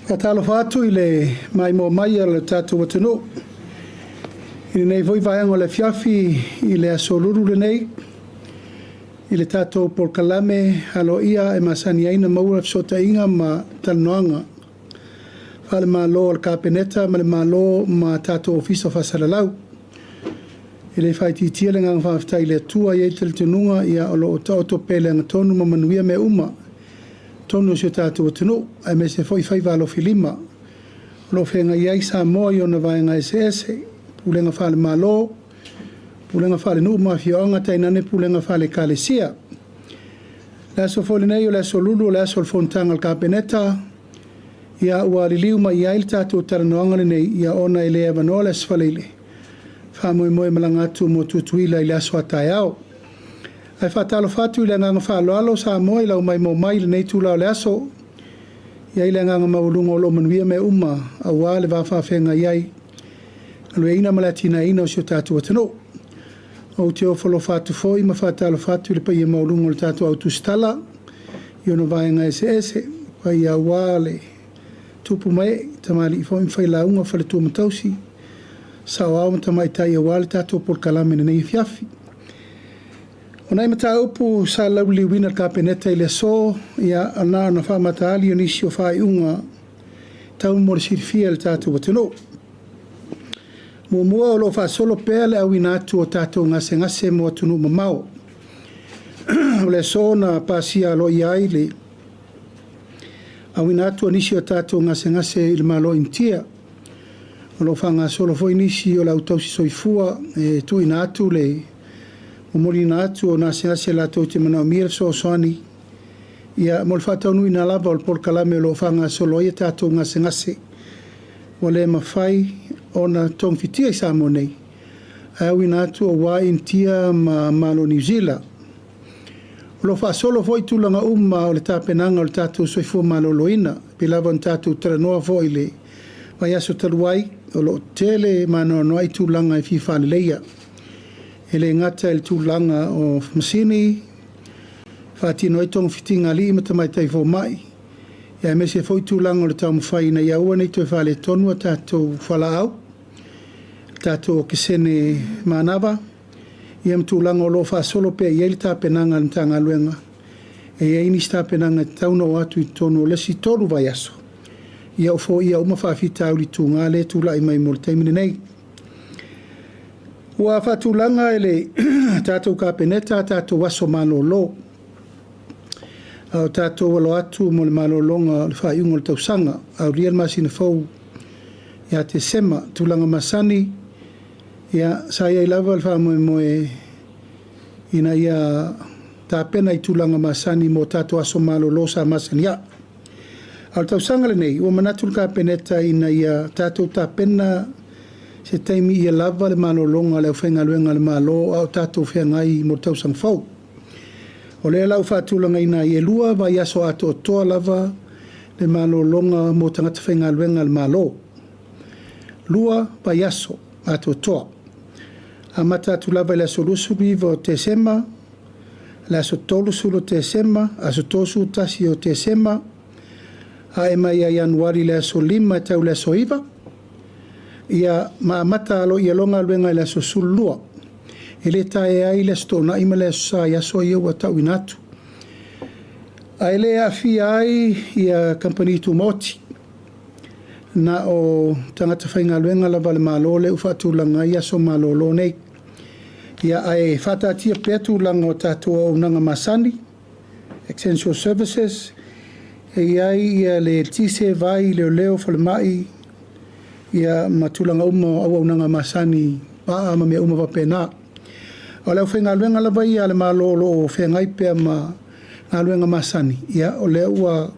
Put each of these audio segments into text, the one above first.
Faatalofa atu i le maimoa mai a le tatou atunuu i lenei foi vaega o le afiafi i le aso Lulu lenei i le tatou polokalame aloaia e masani ai ona maua le fesootaiga ma talanoaga faale-Malo a le Kapeneta ma le Malo ma tatou Ofisa Faasalalau. E le faaitiitia le agaga faafetai i le Atua, e i ai le talitonuga ia o lo o taoto pea i le agatonu ma manuia mea uma i totonu o si o tatou atunuu, aemaise foi faiva alofilima o lo o feagai ai Samoa i ona vaega eseese, pulega faale-Malo, pulega faalenuu ma afioaga, tainane pulega faale-Ekalesia. O le aso foi lenei o le aso Lulu o le aso o le Fonotaga a le Kapeneta, ia ua liliu mai i ai le tatou talanoaga lenei, ia ona e le avanoa le Aso Faraile, faamoemoe e malaga atu mo Tutuila i le aso a taeao. Ae faatalofa atu i le agaga faaaloalo Samoa i lau maimoa mai i lenei itula o le aso. E i ai le agaga maualuga o lo o manuia mea uma aua le va faafeagai ai, galueaiina ma le atinaeina o si o tatou atunuu. Ou te ofo alofa atu foi ma faatalofa atu i le paia maualuga o le tatou au tusitala i ona vaega eseese, paia aua le tupu ma ee, tamalii foi ma failauga, faletua ma tausi, saoao ma tamaitai aua le tatou polokalame i lenei afiafi. O nai mataupu sa lauliliuina e le Kapeneta i le aso, ia na ona faamataali o nisi o faaiuga tau mo le silafia e le tatou atunuu. Muamua, o lo o faasolo pea le auina atu o tatou gasegase mo atunuu mamao. O le aso na pasia aloaia ai le auina atu o nisi o tatou gasegase i le Malo o Initia. O lo o faagasolo foi nisi o le au tausi soifua e tuuina atu le momoliina atu o gasegase latou te manaomia le fesoasoani ia mo le faataunuuina lava o le polokalame o lo o faagasolo ai a tatou gasegase ua le mafai ona togafitia i Samoa nei, ae auina atu aua Initia ma Malo o Niu Sila. O lo o faasolo foi tulaga uma o le tapenaga o le tatou soifua maloloina, pei lava ona tatou talanoa foi i le vaiaso talu ai, o lo o tele ma anoanoai tulaga e fia faaleleia. E le gata i le tulaga o masini, faatino ai togafitiga a alii ma tamaitai fomai, aemaise foi tulaga o le taumafai ina ia aua ne i toe faaletonu a tatou fualaau, tatou okesene manava, ia ma tulaga o lo o faasolo pea i ai le tapenaga a le Matagaluega. E i ai nisi tapenaga e tatau ona oo atu i totonu o le isi 3 vaiaso, ia o foia uma faafitauli tuga lea e tulai mai mo le taimi lenei. Ua faatulaga e le tatou Kapeneta a tatou aso malolo, a o tatou alo atu mo le malologa o le faaiuga o le tausaga, aulia le masina fou ia Tesema. Tulaga masani, ia sa i ai lava le faamoemoe ina ia tapena i tulaga masani mo tatou aso malolo sa masani ai. A o le tausaga lenei, ua manatu le Kapeneta ina ia tatou tapena se taimi ia lava le malologa a le aufaigaluega a le Malo a o tatou feagai mo le tausaga fou. O lea la ua faatulagaina ai e 2 vaiaso atoatoa lava le malologa mo tagata faigaluega a le Malo. 2 vaiaso atoatoa. Amata atu lava i le aso 29 o Tesema, le aso 30 o Tesema, aso 31 o Tesema, ae mai ia Ianuari i le aso 5 e tau le aso 9, ia ma amata aloaia loa galuega i le aso 12. E le taea ai le aso Toonai ma le aso Sa i aso ia ua tauina atu. Ae le aafia ai ia kamupani tumaoti. Na o tagata faigaluega lava a le Malo lea ua faatulaga ai aso malolo nei. Ia, ae faataatia pea tulaga o tatou auaunaga masani, essential services, e i ai ia le eletise, vai, leoleo, falemai, ia ma tulaga uma o auaunaga masani, paa ma mea uma faapena. A o le aufaigaluega lava ia a le Malo o lo o feagai pea ma galuega masani, ia o lea ua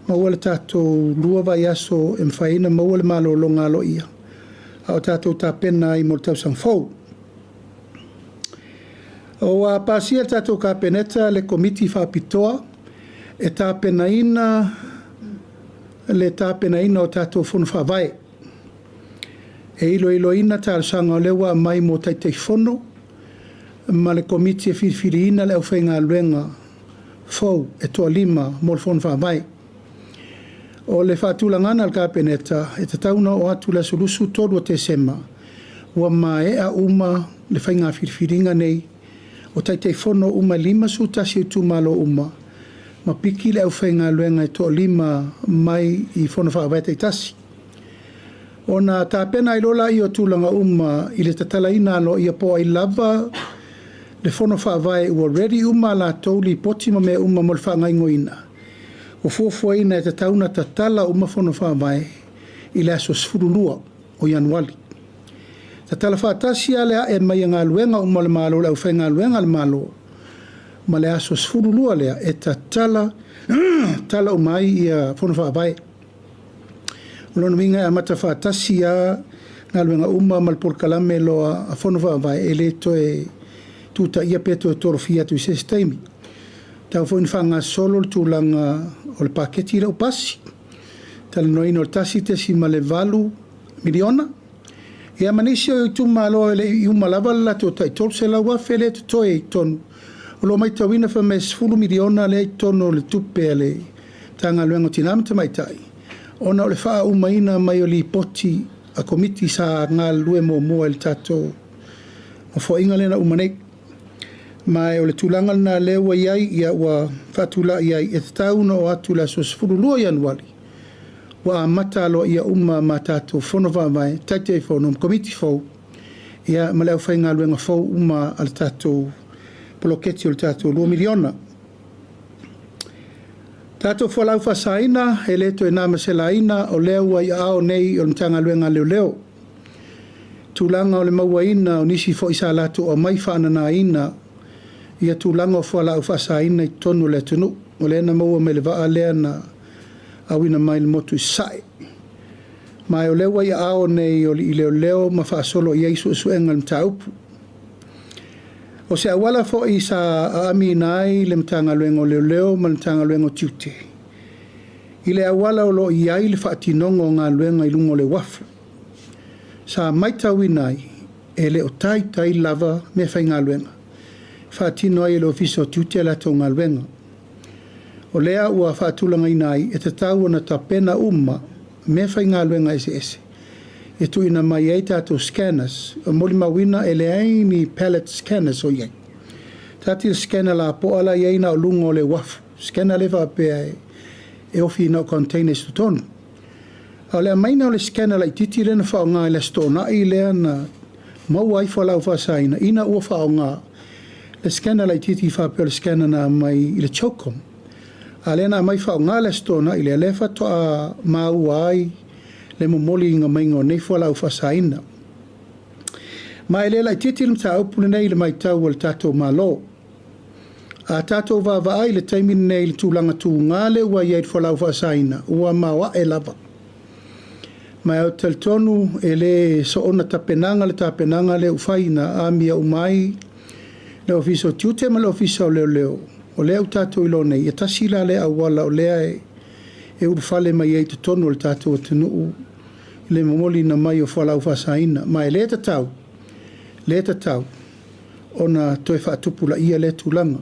maua le tatou 2 vaiaso e mafai ai ona maua le malologa aloaia, a o tatou tapena ai mo le tausaga fou. Ua pasia e le tatou Kapeneta le Komiti Faapitoa e tapenaina le tapenaina o tatou Fono Faavae, e iloiloina talosaga o lea ua aumai mo Taitaifono ma le Komiti e filifiliina le aufaigaluega fou e toalima mo le Fono Faavae. O le faatulagaga a le Kapeneta, e tatau ona oo atu i le aso 23 o Tesema, ua maea uma le faiga filifiliga nei o Taitaifono uma e 51 o itumalo uma, ma piki le aufaigaluega e toalima mai i Fono Faavae taitasi. Ona tapena ai loa lea o tulaga uma i le tatalaina aloaia po o ai lava le Fono Faavae ua ready uma a latou lipoti ma mea uma mo le faagaoioiga. Ua fuafuaina e tatau ona tatala uma Fono Faavae i le aso 12 o Ianuari. Tatala faatasi lava le ae mai o galuega uma a le Malo, le aufaigaluega a le Malo, ma le aso 12 lea e tatala tatala uma ai ia Fono Faavae. O lona uiga e amata faatasi lava galuega uma ma le polokalame loa a Fono Faavae, e le toe tutaia pe toe tolofia atu i se isi taimi. E tatau foi ona faagasolo le tulaga o le paketi lea ua pasi, talanoaina o le $1.8 miliona. Ia ma nisi o itumalo e le i uma lava le latou tai $300,000 lea e totoe i totonu. O lo o matauina fai mai e $10 miliona lea e i totonu o le tupe a le Matagaluega o Tina ma Tamaitai, ona o le faaaumaina mai o lipoti a Komiti sa galulue muamua i le tatou Nofoaiga lea na uma nei. Ma o le tulaga lena o lea ua i ai, ia ua faatulai ai, e tatau ona oo atu i le aso 12 o Ianuari, ua amata aloaia uma ma tatou Fono Faavae, Taitaifono ma Komiti fou, ia ma le aufaigaluega fou uma a le tatou poloketi o le tatou $2 miliona. Tatou fualaau faasaina, e le toe na ma se laina, o lea ua i aao nei o le Matagaluega a Leoleo. Tulaga o le mauaina o nisi foi sa latou aumai faananaina ia tulaga o fualaau faasaina i totonu o le atunuu. O lea na maua mai le vaa lea na auina mai le motu i Sasae. Ma o lea ua i aao nei o alii leoleo ma faasolo i ai suesuega o le mataupu. O se auala foi sa aamiina ai le Matagaluega o Leoleo ma le Matagaluega o Tiute i le auala o lo o i ai le faatinoga o galuega i luga o le uafu. Sa matauina ai, e le o taitai lava meafaigaluega e faatino ai e le Ofisa o Tiute a latou galuega. O lea ua faatulagaina ai, e tatau ona tapena uma meafaigaluega eseese e tuuina mai ai tatou scanners. E molimauina e leai ni pallet scanners o i ai. Taatia le scanner lapoa la e i ai na o luga o le uafu, scanner lea faapea e ofi na o containers i totonu. A o le aumaiga o le scanner laitiiti lea na faaaoga i le Aso Toonai lea na maua ai fualaau faasaina, ina ua faaaoga le scanner laitiiti faapea o le scanner na aumai i le CHOGM. A o lea na aumai faaaoga le Aso Toonai lea, lea faatoa maua ai le momoliina mai o nei fualaau faasaina. Ma e le laitiiti le mataupu lenei i le matau a le tatou Malo. A tatou vaavaai i le taimi lenei i le tulaga tuga lea ua i ai i le fualaau faasaina, ua maoae lava. Ma ou te talitonu e le soona tapenaga le tapenaga lea ua fai na amia uma ai le Ofisa o Tiute ma le Ofisa o Leoleo, o lea ua tatou iloa nei, e tasi la lea auala o lea e ulufale mai ai i totonu o le tatou atunuu le momoliina mai o fualaau faasaina. Ma e le tatau, le tatau ona toe faatupulaia lea tulaga.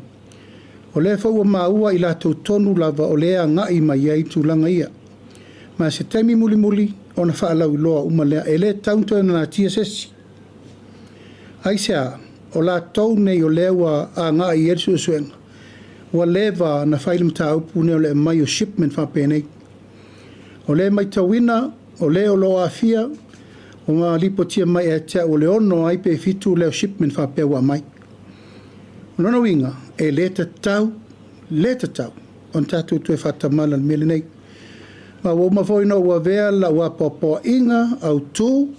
O lea foi ua maua i latou tonu lava o lea e agai mai ai tulaga ia. Ma se taimi mulimuli ona faalauiloa uma lea. E le tatau ona toe natia se isi. Aisea? O latou nei o lea ua agai i ai le suesuega, ua leva ona fai le mataupu lenei o le aumai o shipment faapenei. O lea e matauina, o le o lo o aafia, ua lipotia mai ia te au o le 6 ai pe 7 lea o shipment faapea ua aumai. O lona uiga, e le tatau, le tatau ona tatou toe faatamala i le mea lenei. Ma ua uma foi ona ou avea lau apoapoaiga autu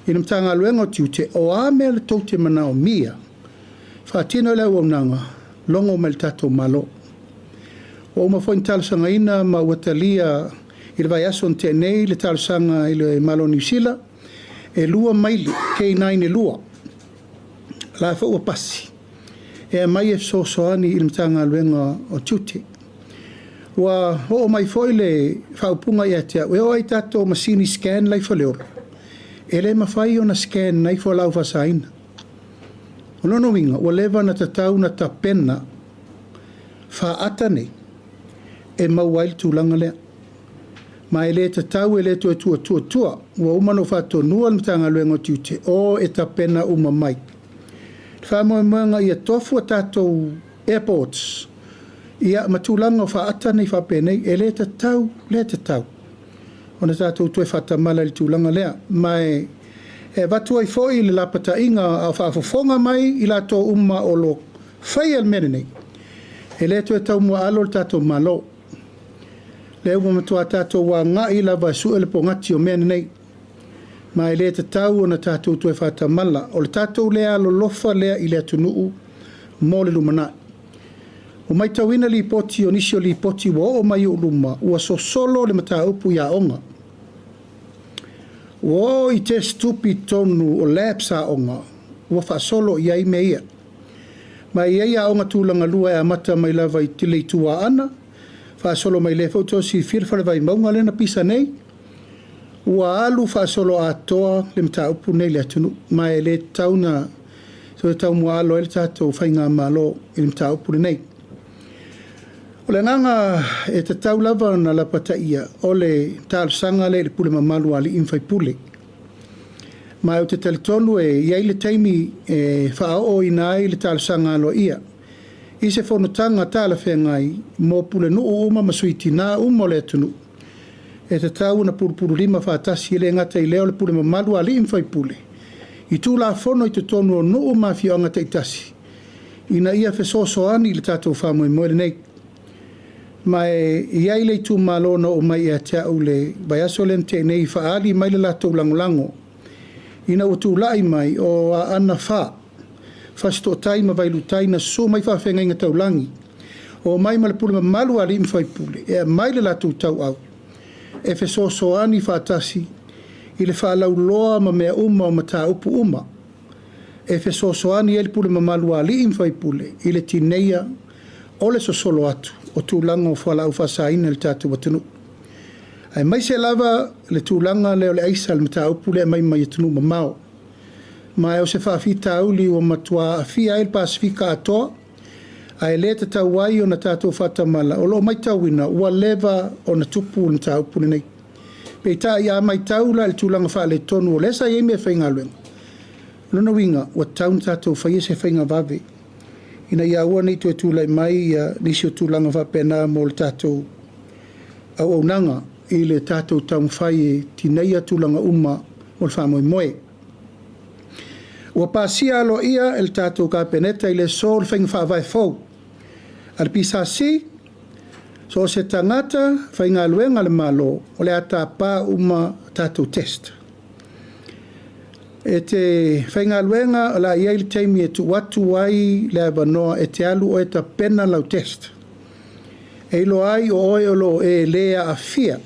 i le Matagaluega o Tiute, o a mea tou te manaomia, faatino le auaunaga, logo mai i le tatou Malo. Ua uma foi ona talosagaina ma ua talia i le vaiaso na tea nei le talosaga i le Malo o Niu Sila, e 2 maili K9 e 2, la foi ua pasi, e aumai e fesoasoani i le Matagaluega o Tiute. Ua oo mai foi le faaupuga ia te au, e oo lava i tatou masini scan la e i Faleolo, e le mafai ona scan ai fualaau faasaina. O lona uiga, ua leva ona tatau ona tapena faata nei e maua ai le tulaga lea. Ma e le tatau e le toe tuatuatua. Ua uma ona ou faatonua le Matagaluega o Tiute, o e tapena uma mai. Le faamoemoega ia tofu a tatou airports, ia ma tulaga o faata nei faapenei, e le tatau, le tatau ona tatou toe faatamala i le tulaga lea. Ma e avatu ai foi le lapataiga a o faafofoga mai i latou uma o lo o faia le mea lenei, e le toe taumuaalo le tatou Malo. Lea ua matua tatou agai lava e sue le pogati o mea nei, ma e le tatau ona tatou toe faatamala. O le tatou le alolofa lea i le atunuu mo le lumanai. Ua matauina lipoti o nisi o lipoti ua oo mai i ou luma, ua sosolo le mataupu i aoga. Ua oo i test tupi i totonu o labs a aoga, ua faasolo i ai mea ia. Ma e i ai aoga tulagalua e amata mai lava i le Itu Aana, faasolo mai lea foi ua outou silafia le Fale Vaimauga lea na pisa nei, ua alu faasoloatoa le mataupu lenei i le atunuu, ma e le tatau ona toe taumuaalo ai le tatou faigamalo i le mataupu lenei. O le agaga e tatau lava ona lapataia, o le talosaga lea i le pule mamalu a alii ma faipule. Ma ou te talitonu e i ai le taimi e faaooina ai le talosaga aloaia i se fonotaga talafeagai mo pulenuu uma ma sui tina uma o le atunuu, e tatau ona pulupululima faatasi, e le gata i lea o le pule mamalu a alii ma faipule i Tulafono i totonu o nuu ma afioaga taitasi ina ia fesoasoani i le tatou faamoemoe lenei. Ma e i ai le itumalo na oo mai ia te au i le vaiaso lea na tea nei e faaali mai le latou lagolago ina ua tulai mai o Aana 4, Fasitootai ma Vailuutai na susu mai faafeagaiga taulagi, omai ma le pule mamalu a alii ma faipule e aumai le latou tauau e fesoasoani faatasi i le faalauloa ma mea uma o mataupu uma e fesoasoani ai le pule mamalu a alii ma faipule i le tineia o le sosolo atu o tulaga o fualaau faasaina i le tatou atunuu. Aemaise lava le tulaga lea o le aisa, le mataupu lea e aumai mai atunuu mamao. Ma o se faafitauli ua matua aafia ai le Pasefika atoa, ae le tatau ai ona tatou faatamala, o lo o matauina ua leva ona tupu le mataupu lenei. Peitai a matau la i le tulaga faaletonu o lea sa i ai meafaigaluega, o lona uiga ua tatau ona tatou faia se faiga vave ina ia aua ne i toe tulai mai nisi o tulaga faapena mo le tatou auaunaga i le tatou taumafai e tineia tulaga uma o le faamoemoe. Ua pasia aloaia e le tatou Kapeneta i le aso le faiga faavae fou a le PSC, so o se tagata faigaluega a le Malo o le a tapa uma tatou test. E te faigaluega o le a i ai le taimi e tuu atu ai le avanoa e te alu oe e tapena lau test. E iloa ai o oe o lo o e le aafia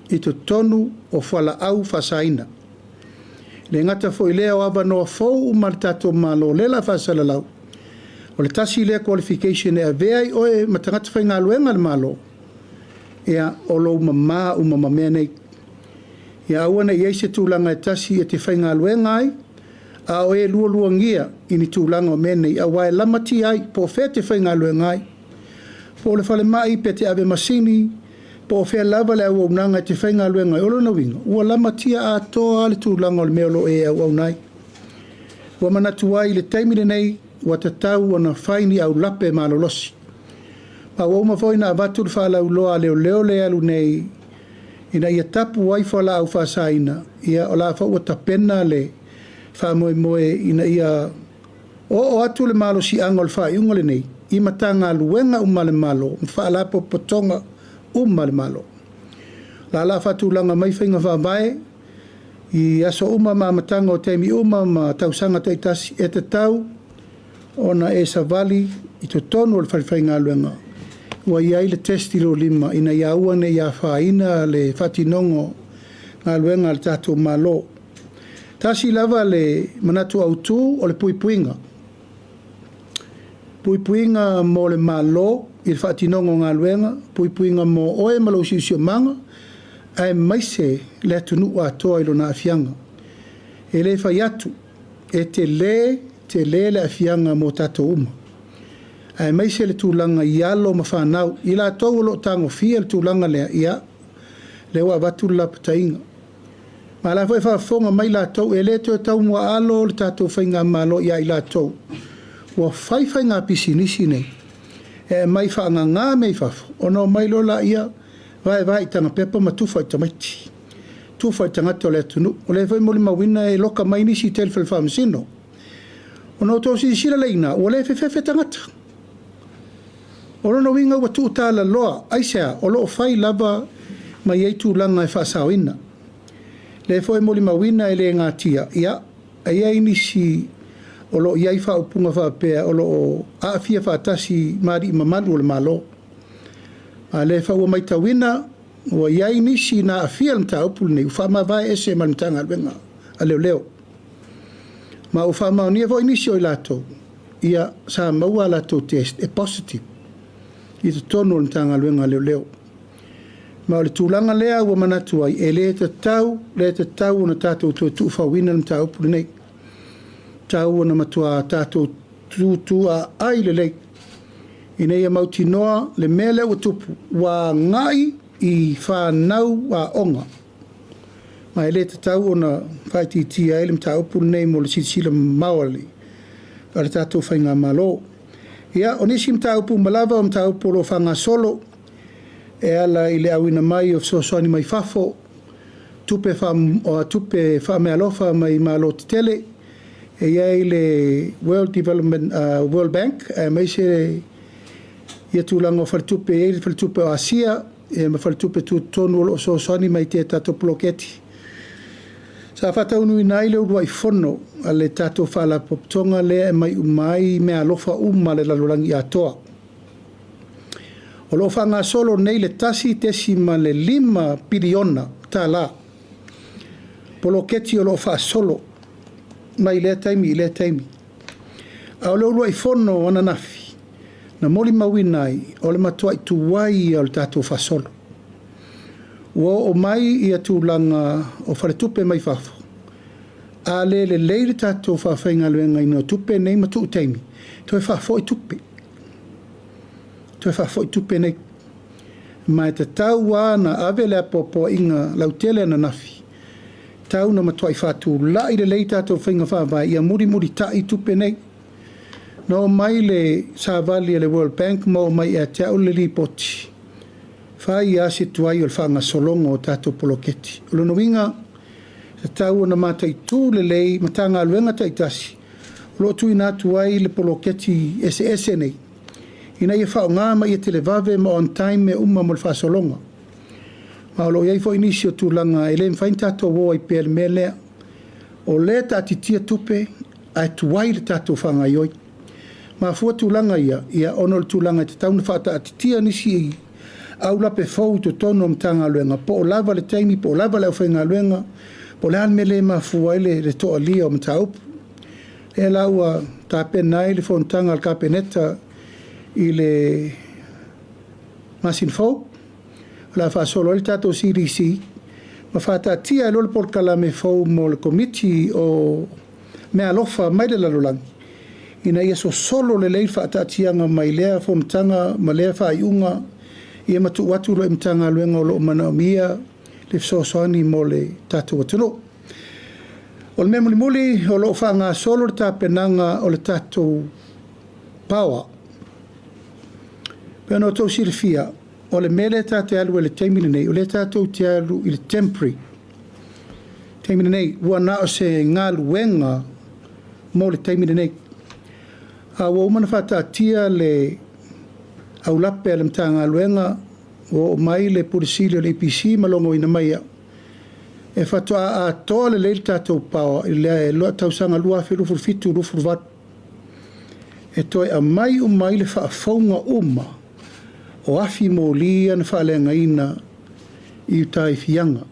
i totonu o fualaau faasaina. E le gata foi i lea o avanoa fou uma a le tatou Malo o lea o le a faasalalau, o le tasi lea qualification e avea ai oe ma tagata faigaluega a le Malo, ia, o lou mama uma ma mea nei. Ia aua ne i i ai se tulaga e tasi e te faigaluega ai, a o e lualuagia i ni tulaga o mea nei, aua e lamatia ai po o fea e te faigaluega ai, po o le falemai pe te ave masini, po o fea lava le auaunaga e te faigaluega ai. O lona uiga, ua lamatia atoa lava le tulaga o le mea o lo o e auauna ai. Ua manatu ai i le taimi lenei, ua tatau ona fai ni aulape malolosi. Ma ua uma foi ona avatu le faalauiloa a leoleo lea e alu nei ina ia tapu ai fualaau faasaina, ia o la foi ua tapena le faamoemoe ina ia oo atu le malosiaga o le faaiuga lenei i Matagaluega uma a le Malo ma Faalapotopotoga uma a le Malo. O la a faatulaga mai faiga faavae i aso uma ma amataga o taimi uma ma tausaga taitasi e tatau ona e savali i totonu o le falefaigaluega ua i ai le test i lou lima ina ia aua ne i afaina le faatinoga o galuega a le tatou Malo. Tasi lava le manatu autu o le puipuiga. Puipuiga mo le Malo i le faatinoga o galuega, puipuiga mo oe ma lou siosiomaga, aemaise le atunuu atoa i lona aafiaga. E le fai atu, e tele, tele le aafiaga mo tatou uma, aemaise le tulaga i alo ma fanau, i latou o lo o tagofia le tulaga lea, ia, Lea ua avatu le lapataiga. Ma o la foi e faafofoga mai latou, e le toe taumuaalo le tatou faigamalo ia i latou ua fai faiga pisinisi nei, e aumai faagaga mea i fafo, ona omai loa laia vaevae i tagapepa ma tufa i tamaiti, tufa i tagata o le atunuu. O lea foi e molimauina e loka mai nisi i tele o fale faamasino. Ona outou silasila lea i ina, ua le fefefe tagata. O lona uiga ua tuutalaloa, aisea? O lo o fai lava ma i ai tulaga e faasaoina. O lea foi e molimauina e le natia, ia, e i ai nisi o lo o i ai faaupuga faapea o lo o aafia faatasi ma alii mamalu o le Malo. A o lea foi ua matauina ua i ai nisi na aafia i le mataupu lenei ua faamavae ese ma le Matagaluega a Leoleo. Ma ua faamaonia foi nisi o i latou, ia sa maua a latou test e positive i totonu o le Matagaluega a Leoleo. Ma o le tulaga lea ua manatu ai, e le tatau, le tatau ona tatou toe tuufauina le mataupu lenei. E tatau ona matua tatou tutuaai lelei ina ia mautinoa le mea lea ua tupu, ua agai i fanau aoga. Ma e le tatau ona faaitiitia ai le mataupu lenei mo le silasila mamao a le tatou faigamalo. Ia, o nisi mataupu uma lava o mataupu o lo o faagasolo e ala i le auina mai o fesoasoani mai fafo, tupe faameaalofa mai Malo tetele, e i ai le World Development World Bank aemaise ia tulaga o faletupe, e i ai le faletupe o Asia ma faletupe tutotonu o lo o fesoasoani mai i tatou poloketi. Sa faataunuuina ai le uluai fono a le tatou faalapotopotoga lea e aumai uma ai meaalofa uma a le lalolagi atoa. O lo o faagasolo nei le $1.5 piliona tala poloketi o lo o faasolo mai lea taimi i lea taimi. A o le uluai fono ananafi, na molimauina ai, o le matuai tuai ia o le tatou faasolo. Ua oo mai ia tulaga o faletupe mai fafo, a le lelei le tatou faafaigaluegaina o tupe nei ma tuu taimi, toe faafoi tupe, toe faafoi tupe nei. Ma e tatau lava ona ave le apoapoaiga lautele ananafi, e tatau ona matuai faatulai lelei tatou faiga faavae ia mulimulitai tupe nei. Na oo mai le savali a le World Bank ma oo mai ia te au le lipoti, e fai lava si tuai o le faagasologa o tatou poloketi. O lona uiga, e tatau ona mataitu lelei Matagaluega taitasi o lo o tuuina atu ai le poloketi eseese nei, ina ia faaaoga ma ia televave ma on time mea uma mo le faasologa. Ma o lo o i ai foi nisi o tulaga e le mafai ona tatou o ai pea i le mea lea. O lea e taatitia tupe ae tuai le tatou faagaoioi. Mafua tulaga ia, ia ona o le tulaga e tatau ona faataatitia nisi aulape fou i totonu o Matagaluega, po o lava le taimi, po o lava le aufaigaluega, po o le a le mea lea e mafua ai le toalia o mataupu. O lea la ua tapena ai le fonotaga a le Kapeneta i le masina fou, o le a faasolo ai le tatou CDC ma faataatia ai loa le polokalame fou mo le Komiti o Meaalofa mai le lalolagi, ina ia sosolo lelei le faataatiaga mai lea fonotaga ma lea faaiuga, ia ma tuu atu loa i Matagaluega o lo o manaomia le fesoasoani mo le tatou atunuu. O le mea mulimuli, o lo o faagasolo le tapenaga o le tatou power. Pei ona outou silafia, o le mea lea tatou te alu ai i le taimi lenei, o lea tatou te alu i le temporary. Taimi lenei, ua na o se galuega mo le taimi lenei. A ua uma ona faataatia le aulape a le Matagaluega, ua oo mai le Pule Sili o le EPC ma logoina mai e au, e faatoa atoa lelei le tatou power i le tausaga 2027/2028. E toe aumai uma ai le faafouga uma o afi moli ia na faaleagaina i uta i Fiaga.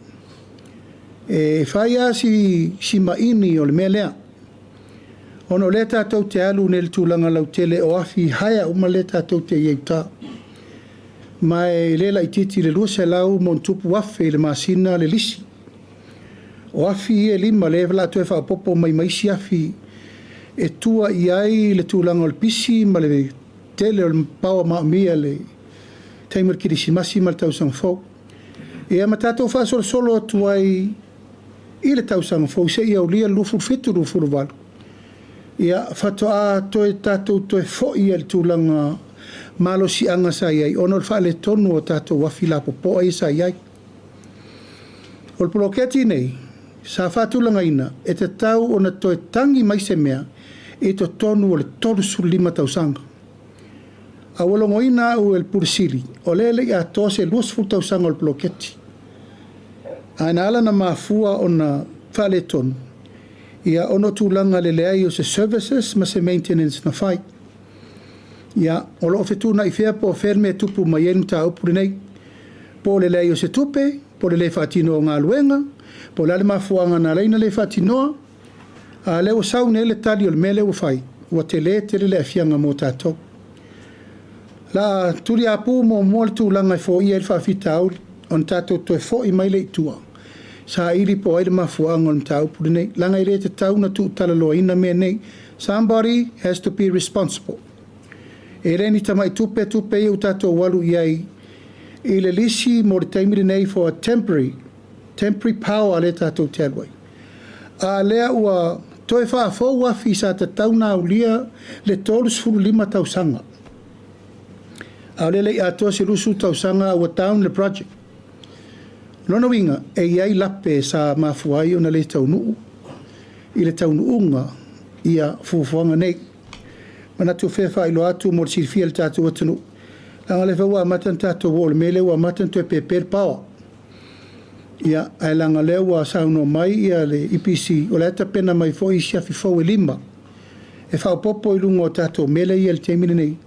E fai lava si maini o le mea lea, ona o lea tatou te alu nei i le tulaga lautele o afi hire uma lea tatou te i ai i uta. Ma e le laitiiti le 200+ afe i le masina le lisi. O afi ia e 5 lea o le a toe faaopoopo mai ma isi afi e tua i ai le tulaga o le pisi ma le tele o le paoa maomia i le taimi o le kerisimasi ma le tausaga fou. Ia ma tatou faasolosolo atu ai i le tausaga fou seia aulia le 27, 28, ia faatoa toe tatou toe foi i le tulaga malosiaga sa i ai ona o le faaletonu o tatou afi lapopoa ia sa i ai. O le poloketi nei sa faatulagaina e tatau ona toe tagi mai se mea i totonu o le 35 tausaga. A ua logoina au e le Pule Sili, o lea e le i atoa se 20 tausaga o le poloketi. Ae na ala ona mafua ona faaletonu, ia ona o tulaga i le leai o se services ma se maintenance na fai. Ia, o lo o fetuunai pea po o fea le mea e tupu mai ai le mataupu lenei. Po o le leai o se tupe, po o le le faatino o galuega, po o le a le mafuaaga na ala ai ona le faatinoa, a o lea ua sau nei le tali o le mea lea ua fai, ua tele tele le aafiaga mo tatou. O le a tuliaupu muamua le tulaga e foia ai le faafitauli ona tatou toe foi mai lea i tua, saili po o ai le mafuaaga o le mataupu lenei, leaga e le tatau ona tuutalaloaina mea nei. Somebody has to be responsible. E le ni tamai tupe tupe ia ua tatou alu i ai i le lisi mo le taimi lenei for a temporary power lea tatou te alu ai. A lea ua toe faafou afi sa tatau ona aulia le 35 tausaga. A o lea e le i atoa se 20 tausaga a ua down le project. O lona uiga, e i ai lape sa mafua ai ona le taunuu i le taunuuga ia fuafuaga nei. Manatu e fia faailoa atu mo le silafia e le tatou atunuu, leaga o lea foi ua amata ona tatou oo i le mea lea ua amata ona toe pepe le power. Ia, ae leaga o lea ua saunoa mai le EPC, o la e tapena mai foi isi afi fou e 5 e faaopoopo i luga o tatou mea lea e i ai i le taimi lenei,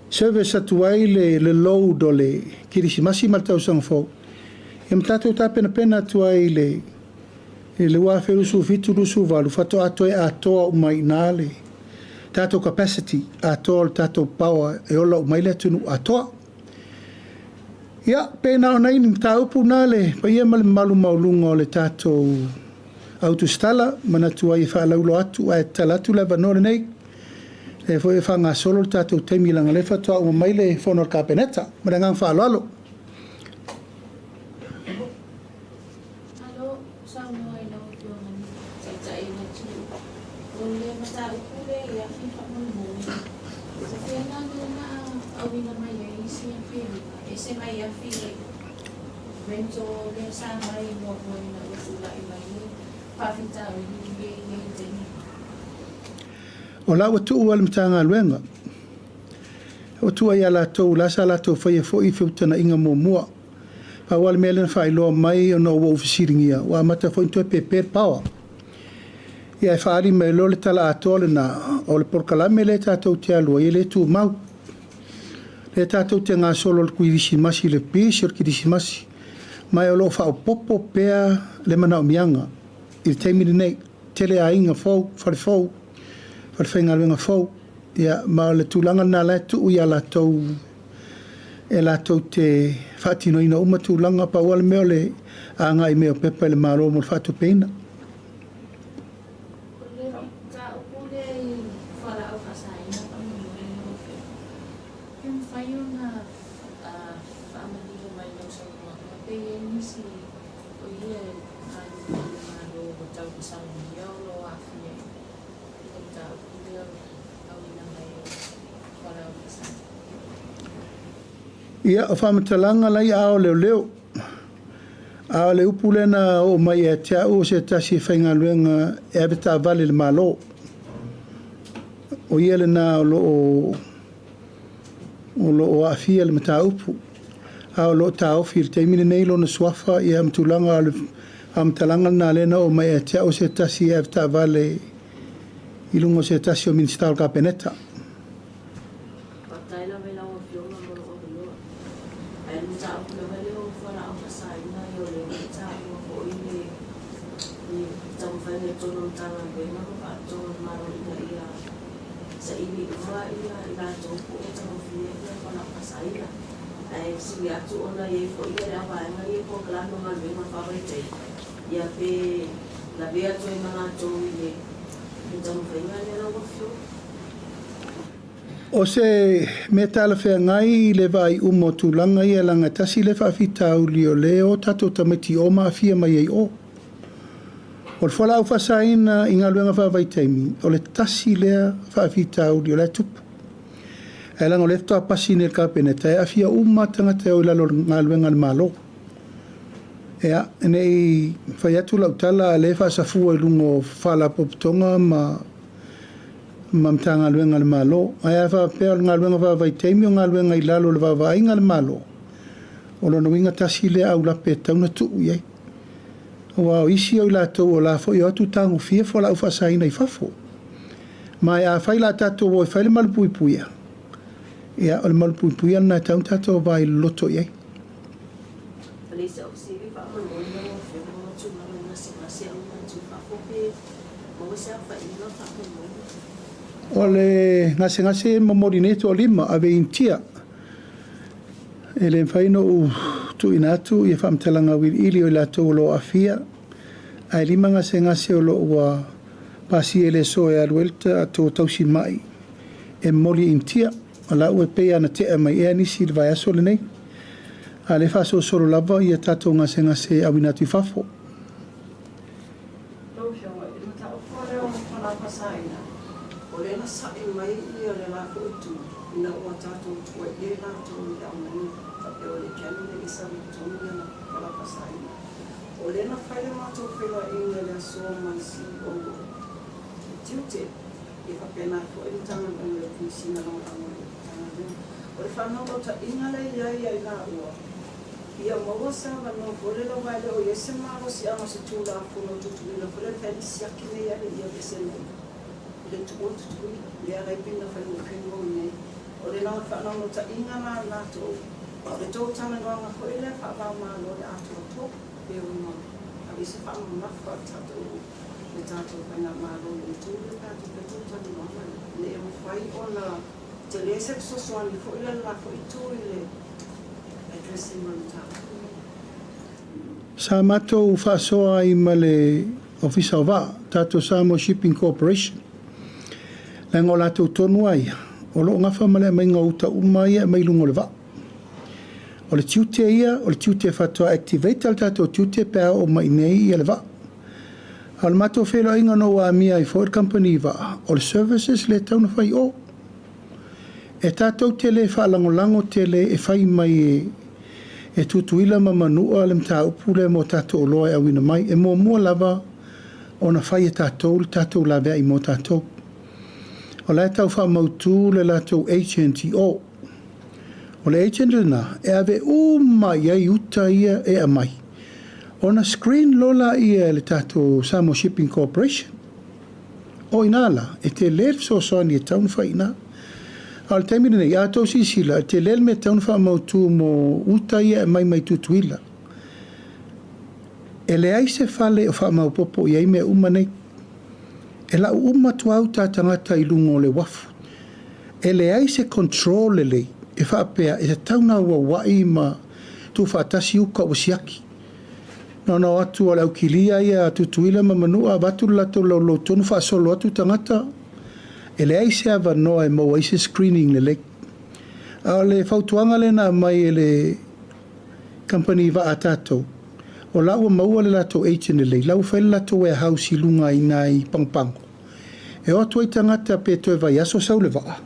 service atu ai le load o le Kerisimasi ma le tausaga fou, ia ma tatou tapenapena atu ai i le 2027/2028 faatoa toe atoa uma ai i ina le tatou capacity atoa o le tatou power e ola uma ai le atunuu atoa. Ia, pe na o nai mataupu na le paia ma le mamalu maualuga o le tatou autusitala, manatu ai e faalauiloa atu ae tatala atu le avanoa lenei. O lea foi e faagasolo le tatou taimi leaga o lea faatoa uma mai le fono a le Kapeneta. Ma le agaga faaaloalo. Malo saunoa i lau Afioga i le Taitai o le atunuu. O le mataupu lea i afi faamolemole, o fea la lea o le a auina mai ai isi afi e 5, ese mai afi rental lea sa mai muamua ina ua tulai mai le faafitauli lea i ai i le taimi nei? O la ua tuu lava i le Matagaluega, ua tuu lava ia latou, la sa latou faia foi feutagaiga muamua. Pau lava le mea lea na faailoa mai ona ua ou fesiligia, ua amata foi ona toe pepe le power. Ia ae faaali mai loa le tala atoa lena, o le polokalame lea tatou te alu ai e le tumau. O lea tatou te gasolo i le kerisimasi i le pisi o le kerisimasi, ma o lo o faaopoopo pea le manaomiaga i le taimi lenei. Tele aiga fou, fale fou, falefaigaluega fou, ia ma o le tulaga lena o la e tuu ia latou e latou te faatinoina uma tulaga. Pau lava le mea o le agai mai o pepa i le Malo mo le faatupeina. O le mataupu lea i fualaau faasaina faamolemole lau Afioga, pe mafai ona faamanino mai i lau saunoaga pe i ai nisi o ia e galulue i le Malo ua tau masalomia o lo o aafia i le mataupu lea o le auina mai o fualaau faasaina. Ia, o faamatalaga la i aao o leoleo. A o le upu lea na oo mai ia te au o se tasi e faigaluega e avetaavale i le Malo. O ia lena o lo o aafia i le mataupu. A o lo o taofi i le taimi lenei lona suafa ma tulaga o le faamatalaga lena lea na oo mai ia te au o se tasi e avetaavale i luga o se tasi o Minisita o le Kapeneta. Faafetai lava i lau Afioga mo lou avanoa. Ae o le mataupu lava lea o fualaau faasaina, ia o lea ua taua foi le taumafaiga i totonu o Matagaluega ma Faalapotopotoga a le Malo ina ia saili uma i latou po o tagofia fualaau faasaina. Ae fesili atu ona e i ai foi le au vaega ia i polokalame o galuega faavaitaimi, ia pe lavea atu ai ma latou i le taumafaiga lea lau Afioga. O se mea talafeagai i le vaai uma o tulaga ia leaga e tasi lea faafitauli o lea e o tatou tamaiti i o ma aafia mai ai i o. O le fualaau faasaina i galuega faavaitaimi, o le tasi lea faafitauli o la e tupu. Ae leaga o lea faatoa pasi nei e le Kapeneta, e aafia uma lava tagata e o i lalo o galuega a le Malo. Ia, ne i fai atu lau tala a o lea e faasafua i luga o Faalapotopotoga ma Matagaluega a le Malo. Ae a faapea o le galuega faavaitaimi o galuega i lalo o le vaavaaiga a le Malo, o lona uiga tasi lea aulape e tatau ona tuu i ai. Aua o isi o i latou o la e foi e o atu tagofia fualaau faasaina i fafo. Ma afai o le a tatou o e fai le malupuipuia, ia o le malupuipuia lena e tatau ona tatou vaai loloto i ai. O le isi au fesili faamolemole lau Afioga ona o tulaga i gasegase auina atu i fafo pe maua se aofaiga faamolemole. O le gasegase e momoli nei e toalima, ave i Initia. E le mafai ona ou tuuina atu ia faamatalaga auiliili o i latou o lo o aafia, ae lima gasegase o lo o ua pasia i le aso e alu ai le tatou tausimai e momoli i Initia. O la ua pei lava ona tea mai ea nisi i le vaiaso lenei, a o lea e faasolosolo lava ia tatou gasegase e auina atu i fafo. Lau Afioga, i le mataupu lava lea o fualaau faasaina, o lea na sa'i mai le la foi itu ina ua tatou tuuaia i latou i le aumaiga faapea o le Canon e le i sau i totonu lana fualaau faasaina. O lea na fai le matou feiloaiga i le aso ma le CEO o Tiute, ia faapena foi le Matagaluega o le Komesina Lagolago a le Matagaluega. O le faanaunautaiga lea e i ai ia i laua, Ia maua se avanoa foi lele aua e le o i ai se malosiaga o se Tulafono Tutuila foi lele e mafai ona siaki nei ale ia aveese mai i le tuua Tutuila, lea la e pei ona faigofie ona o i nei. O le faanaunautaiga la a latou, o le tou talanoaga foi lea faava-o-Malo i le atoatoa, pe ono ave se faamamafa a le tatou le tatou Faigamalo i le itu lea pe a toe fai tou talanoaga lea, ina ia mafai ona tele se fesoasoani foi lea i le la foi itu i le Sa matou faasoa ai ma le Ofisa o Vaa, tatou Samoa Shipping Corporation, leaga o latou tonu lava ia o lo o gafa ma le aumaiga o uta uma ia e aumai i luga o le vaa. O le tiute ia, o le tiute faatoa activate le tatou tiute pe a oo mai i inei le vaa. A o le matou feiloaiga na ou amia ai foi le kamupani vaa, o le services lea e tatau ona fai i o. E tatou te le faalagolago tele e fai mai e Tutuila ma Manua le mataupu lea mo tatou oloa e auina mai. E muamua lava ona fai e tatou le tatou laveai mo tatou. O la e tau faamautu le latou agent i o. O le agent lena e ave uma i ai uta ia e aumai, ona screen loa lea e le tatou Samoa Shipping Corporation. O i ina la, e tele le fesoasoani e tatau ona fai i ina. A o le taimi lenei, a outou silasila, e tele le mea e tatau ona faamautu mo uta ia e aumai mai Tutuila. E leai se fale o faamaopoopo i ai mea uma nei. E lau uma atu lava uta a tagata i luga o le uafu. E leai se control lelei e faapea e tatau ona auauai ma tuufaatasi uta ua siaki. Na ona o atu o le aukilia ia a Tutuila ma Manua avatu le latou loulou tonu faasolo atu tagata, e leai se avanoa e maua ai se screening lelei. A o le fautuaga lea na aumai e le kamupani vaa a tatou, o la ua maua le latou agent lelei, la ua fai le latou warehouse i luga i ina i Pagopago. E o atu ai tagata pe toe vaiaso sau le vaa,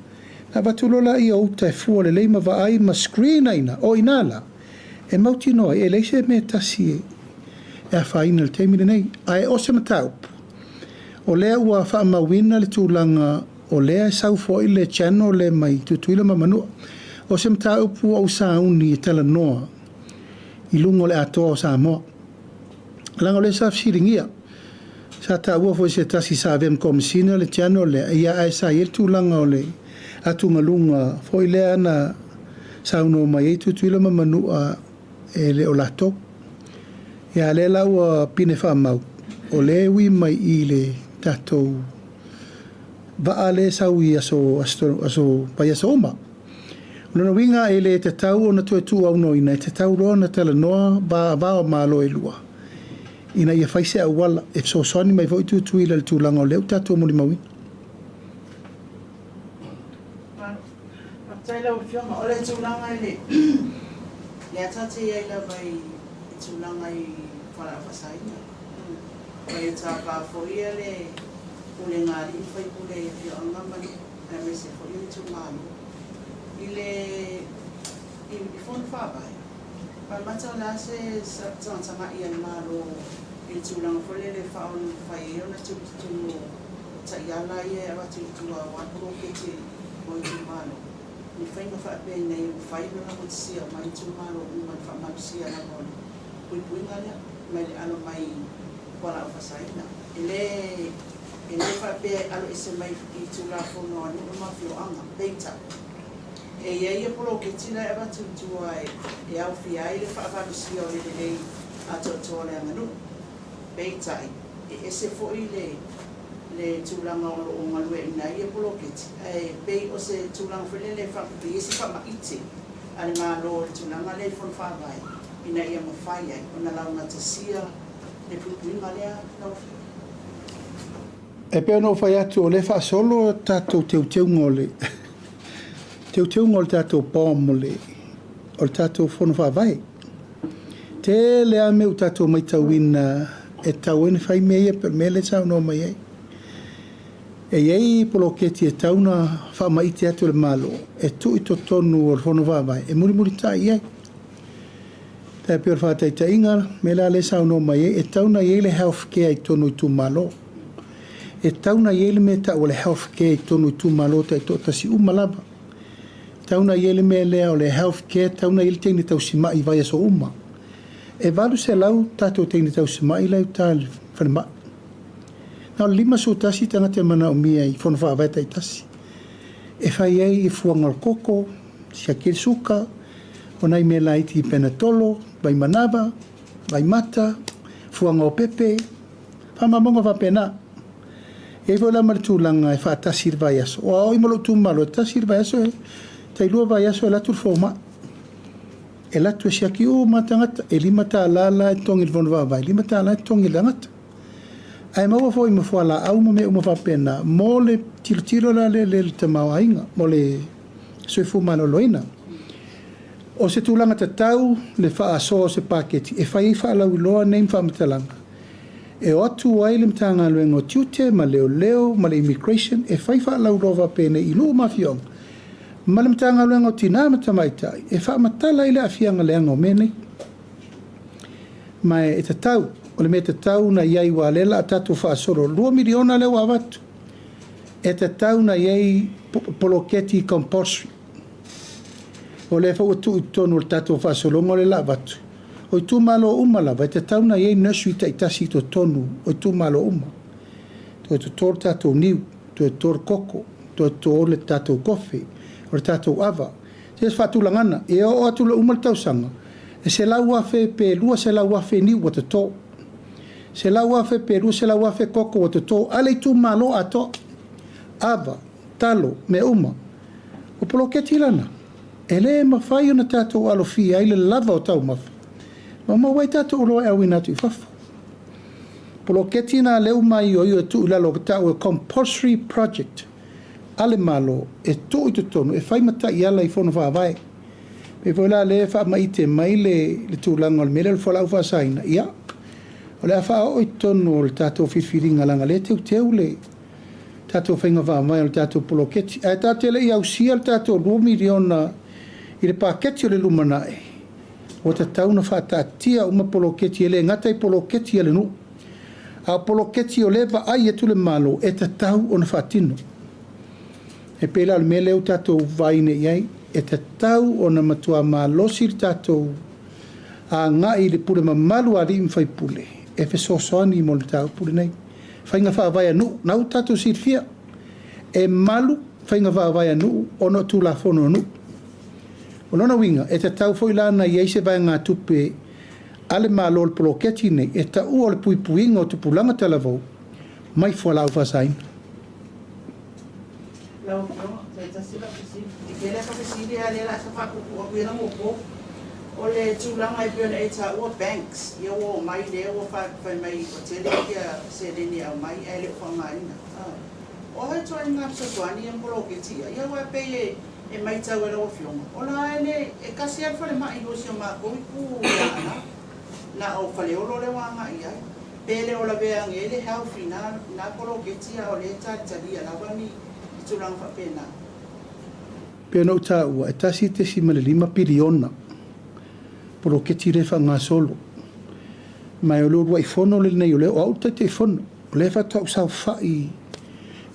ona avatu loa lea o uta e fua lelei ma vaai ma screen ai ina. O i ina la, e mautinoa ai e leai se mea e tasi e afaina i le taimi lenei. Ae o se mataupu, o lea ua faamauina le tulaga o lea e sau foi le channel lea mai Tutuila ma Manua. O se mataupu ua ou sauni e talanoa i luga o le atoa o Samoa. Leaga o lea sa fesiligia, sa taua foi e se tasi sa avea ma Komesina le channel lea, ia ae sa i ai le tulaga o le atugaluga foi lea na saunoa mai ai Tutuila ma Manua e le o latou. Ia a o lea la ua pine faamau, o lea e ui mai i le tatou vaa lea e sau i aso, aso, vaiaso uma. O lona uiga e le tatau ona toe tuuaunoaina, e tatau loa ona talanoa va o Malo e lua ina ia fai se auala e fesoasoani mai foi Tutuila i le tulaga o lea ua tatou molimauina. Faafetai lau Afioga. O le tulaga i le lea ta te i ai lava i tulaga i fualaau faasaina. Ma e tapa foi le pulega a alii ma faipule i afioaga ma nuu aemaise foi o itumalo i le i fono faavae. Faamata o le a se tagatagai a le Malo i le tulaga foi lele e faaonofai ai ona tuu i totonu o taiala ia e avatu i tua aua poloketi mo itumalo, ni faiga faapea ina ia mafai ona laugatasia uma ai itumalo uma i le faamalosia lava o le puipuiga lea mai le alo mai fualaau faasaina. E le e le faapea e alo ese mai i Tulafono a nuu ma afioaga, peitai, e i ai ia poloketi la e avatu i tua e aofia ai le faavalosia o le lelei atoatoa o le aganuu. Peitai, e ese foi le le tulaga o lo o galueaiina ai ia poloketi, ae pei o se tulaga foi lele e i ai se faamaite a le Malo i le tulaga lea i Fono Faavae ina ia mafai ai ona laugatasia le puipuiga lea lau Afioga. E pei ona ou fai atu, o lea e faasolo tatou teuteuga o le teuteuga o le tatou BOM o le o le tatou Fono Faavae. Tele lava mea ua tatou matauina e tatau ai ona fai mea ia pei o le mea lea e saunoa mai ai. E i ai poloketi e tatau ona faamaite atu e le Malo e tuu i totonu o le Fono Faavae e mulimulitai i ai. E pei o le faataitaiga, o le mea la lea e saunoa mai ai, e tatau ona i ai le health care i totonu o itumalo. E tatau ona i ai le mea e tau o le health care i totonu o itumalo taitoatasi uma lava. E tatau ona i ai le mea lea o le health care, e tatau ona i ai le teine tausimai i vaiaso uma. E 800 tatou teine tausimai la e i uta i le falemai. Na o le 51 tagata e manaomia i fono faavae taitasi e fai ai fuaga o le koko, siaki ai le suka, o nai mea laiti penatolo, vaimanava, vaimata, fuaga o pepe, faamaumauga faapena. E i ai foi la ma le tulaga e faatasi i le vaiaso. Aua o au ma lou itumalo, e tasi le vaiaso, e tailua vaiaso e alu atu le fomai. E alu atu e siaki uma lava tagata, e $5 la e totogi i le fono faavae, $5 e totogi i le tagata. Ae maua foi ma fualaau ma mea uma faapena mo le tilotilo la lea i le tamaoaiga, mo le soifua maloloina. O se tulaga tatau le faasoa o se paketi e fai ai faalauiloa nei ma faamatalaga e o atu ai le Matagaluega o Tiute ma Leoleo ma le Immigration e fai faalauiloa faapenei i nuu ma afioaga ma le Matagaluega o Tina ma Tamaitai e faamatala ai le aafiaga leaga o mea nei. Ma e tatau, o le mea tatau na i ai aua o lea o le a tatou faasolo, $2 miliona lea ua avatu, e tatau na i ai poloketi compulsory. O lea foi ua tuu i totonu o le tatou faasologa lea o le a avatu, o itumalo uma lava e tatau ona i ai nursery taitasi i totonu o itumalo uma. Toe toto le tatou niu, toe toto le koko, toe toto le tatou kofe, o le tatou ava. Se faatulagana, e oo atu i le uma le tausaga, e 100,000 pe 200,000 niu ua toto. 100,000 pe 200,000 koko ua toto a le itumalo atoa. Ava, talo, mea uma. O poloketi lana, e le mafai ona tatou alofia ai le lava o taumafa ma maua ai tatou oloa e auina atu i fafo. Poloketi na lea ua maioio e tuu i lalo o tau e compulsory project a le Malo e tuu i totonu e fai ma taiala i fono faavae. Pei foi la lea e faamaite mai le le tulaga o le mea lea o le fualaau faasaina, ia, o le a faaoo i totonu o le tatou filifiliga leaga o lea e teuteu le tatou faiga faavae o le tatou poloketi. Ae tatou te le i ausia le tatou $2 miliona i le paketi o le lumanai, ua tatau ona faataatia uma poloketi, e le gata i poloketi a le nuu, a o poloketi o lea e vaai atu le Malo e tatau ona faatino. E pei la o le mea lea ua tatou vaai nei i ai, e tatau ona matua malosi le tatou agai i le pule mamalu a alii ma faipule e fesoasoani mo le mataupu lenei. Faiga faavae a nuu, na ua tatou silafia, e malu faiga faavae a nuu ona o Tulafono a nuu. O lona uiga, e tatau foi la ona i ai se vaegatupe a le Malo o le poloketi lenei e taua o le puipuiga o tupulaga talavou mai fualaau faasaina. Lau Afioga, toe tasi lau fesili. E tele ata fesili a o lea o le a ta faapuupuu atu ia na muamua. O le tulaga e pei ona e taua banks, ia ua omai lea ua fai mai ua tele seleni e aumai ae le o faaaogaina. O a ituaiga fesoasoani ia ma poloketi ia? Ia aua e pei e E maitau e lau Afioga, o la e le, e tasi lava le falemai i lua o si o matou itu i Aana, na o Faleolo lea ua agai i ai. Pe le o lavea ane ai le health i na, na poloketi a o lea e talitalia lava ni tulaga faapena. Pei ona ou taua, e 1.5 piliona poloketi lea e faagasolo. Ma o le uluai fono lenei o lea o au le Taitaifono, o lea faatoa ou saofai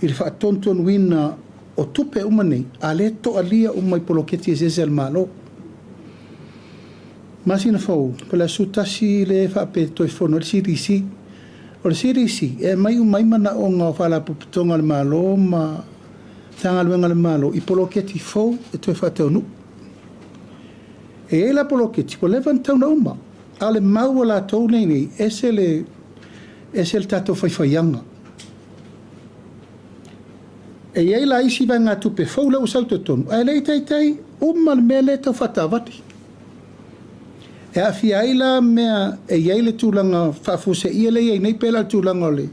i le faatonutonuina o tupe uma nei, a lea e toalia uma i poloketi eseese a le Malo. Masina fou, po o le aso 11 lea e faapea e toe fono ai le CDC. O le CDC, e aumai uma ai manaoga o Faalapotopotoga a le Malo ma Matagaluega a le Malo i poloketi fou e toe faataunuu. E i ai la poloketi ua leva ona tatau ona uma, a o le mau a latou nei nei, ese le, ese le tatou faifaiaga. E i ai la isi vaegatupe fou lea ua sau i totonu, ae le i taitai uma le mea lea e tau faataavali. E aafia ai la mea e i ai le tulaga faafuaseia lea e i ai nei, pei la o le tulaga o le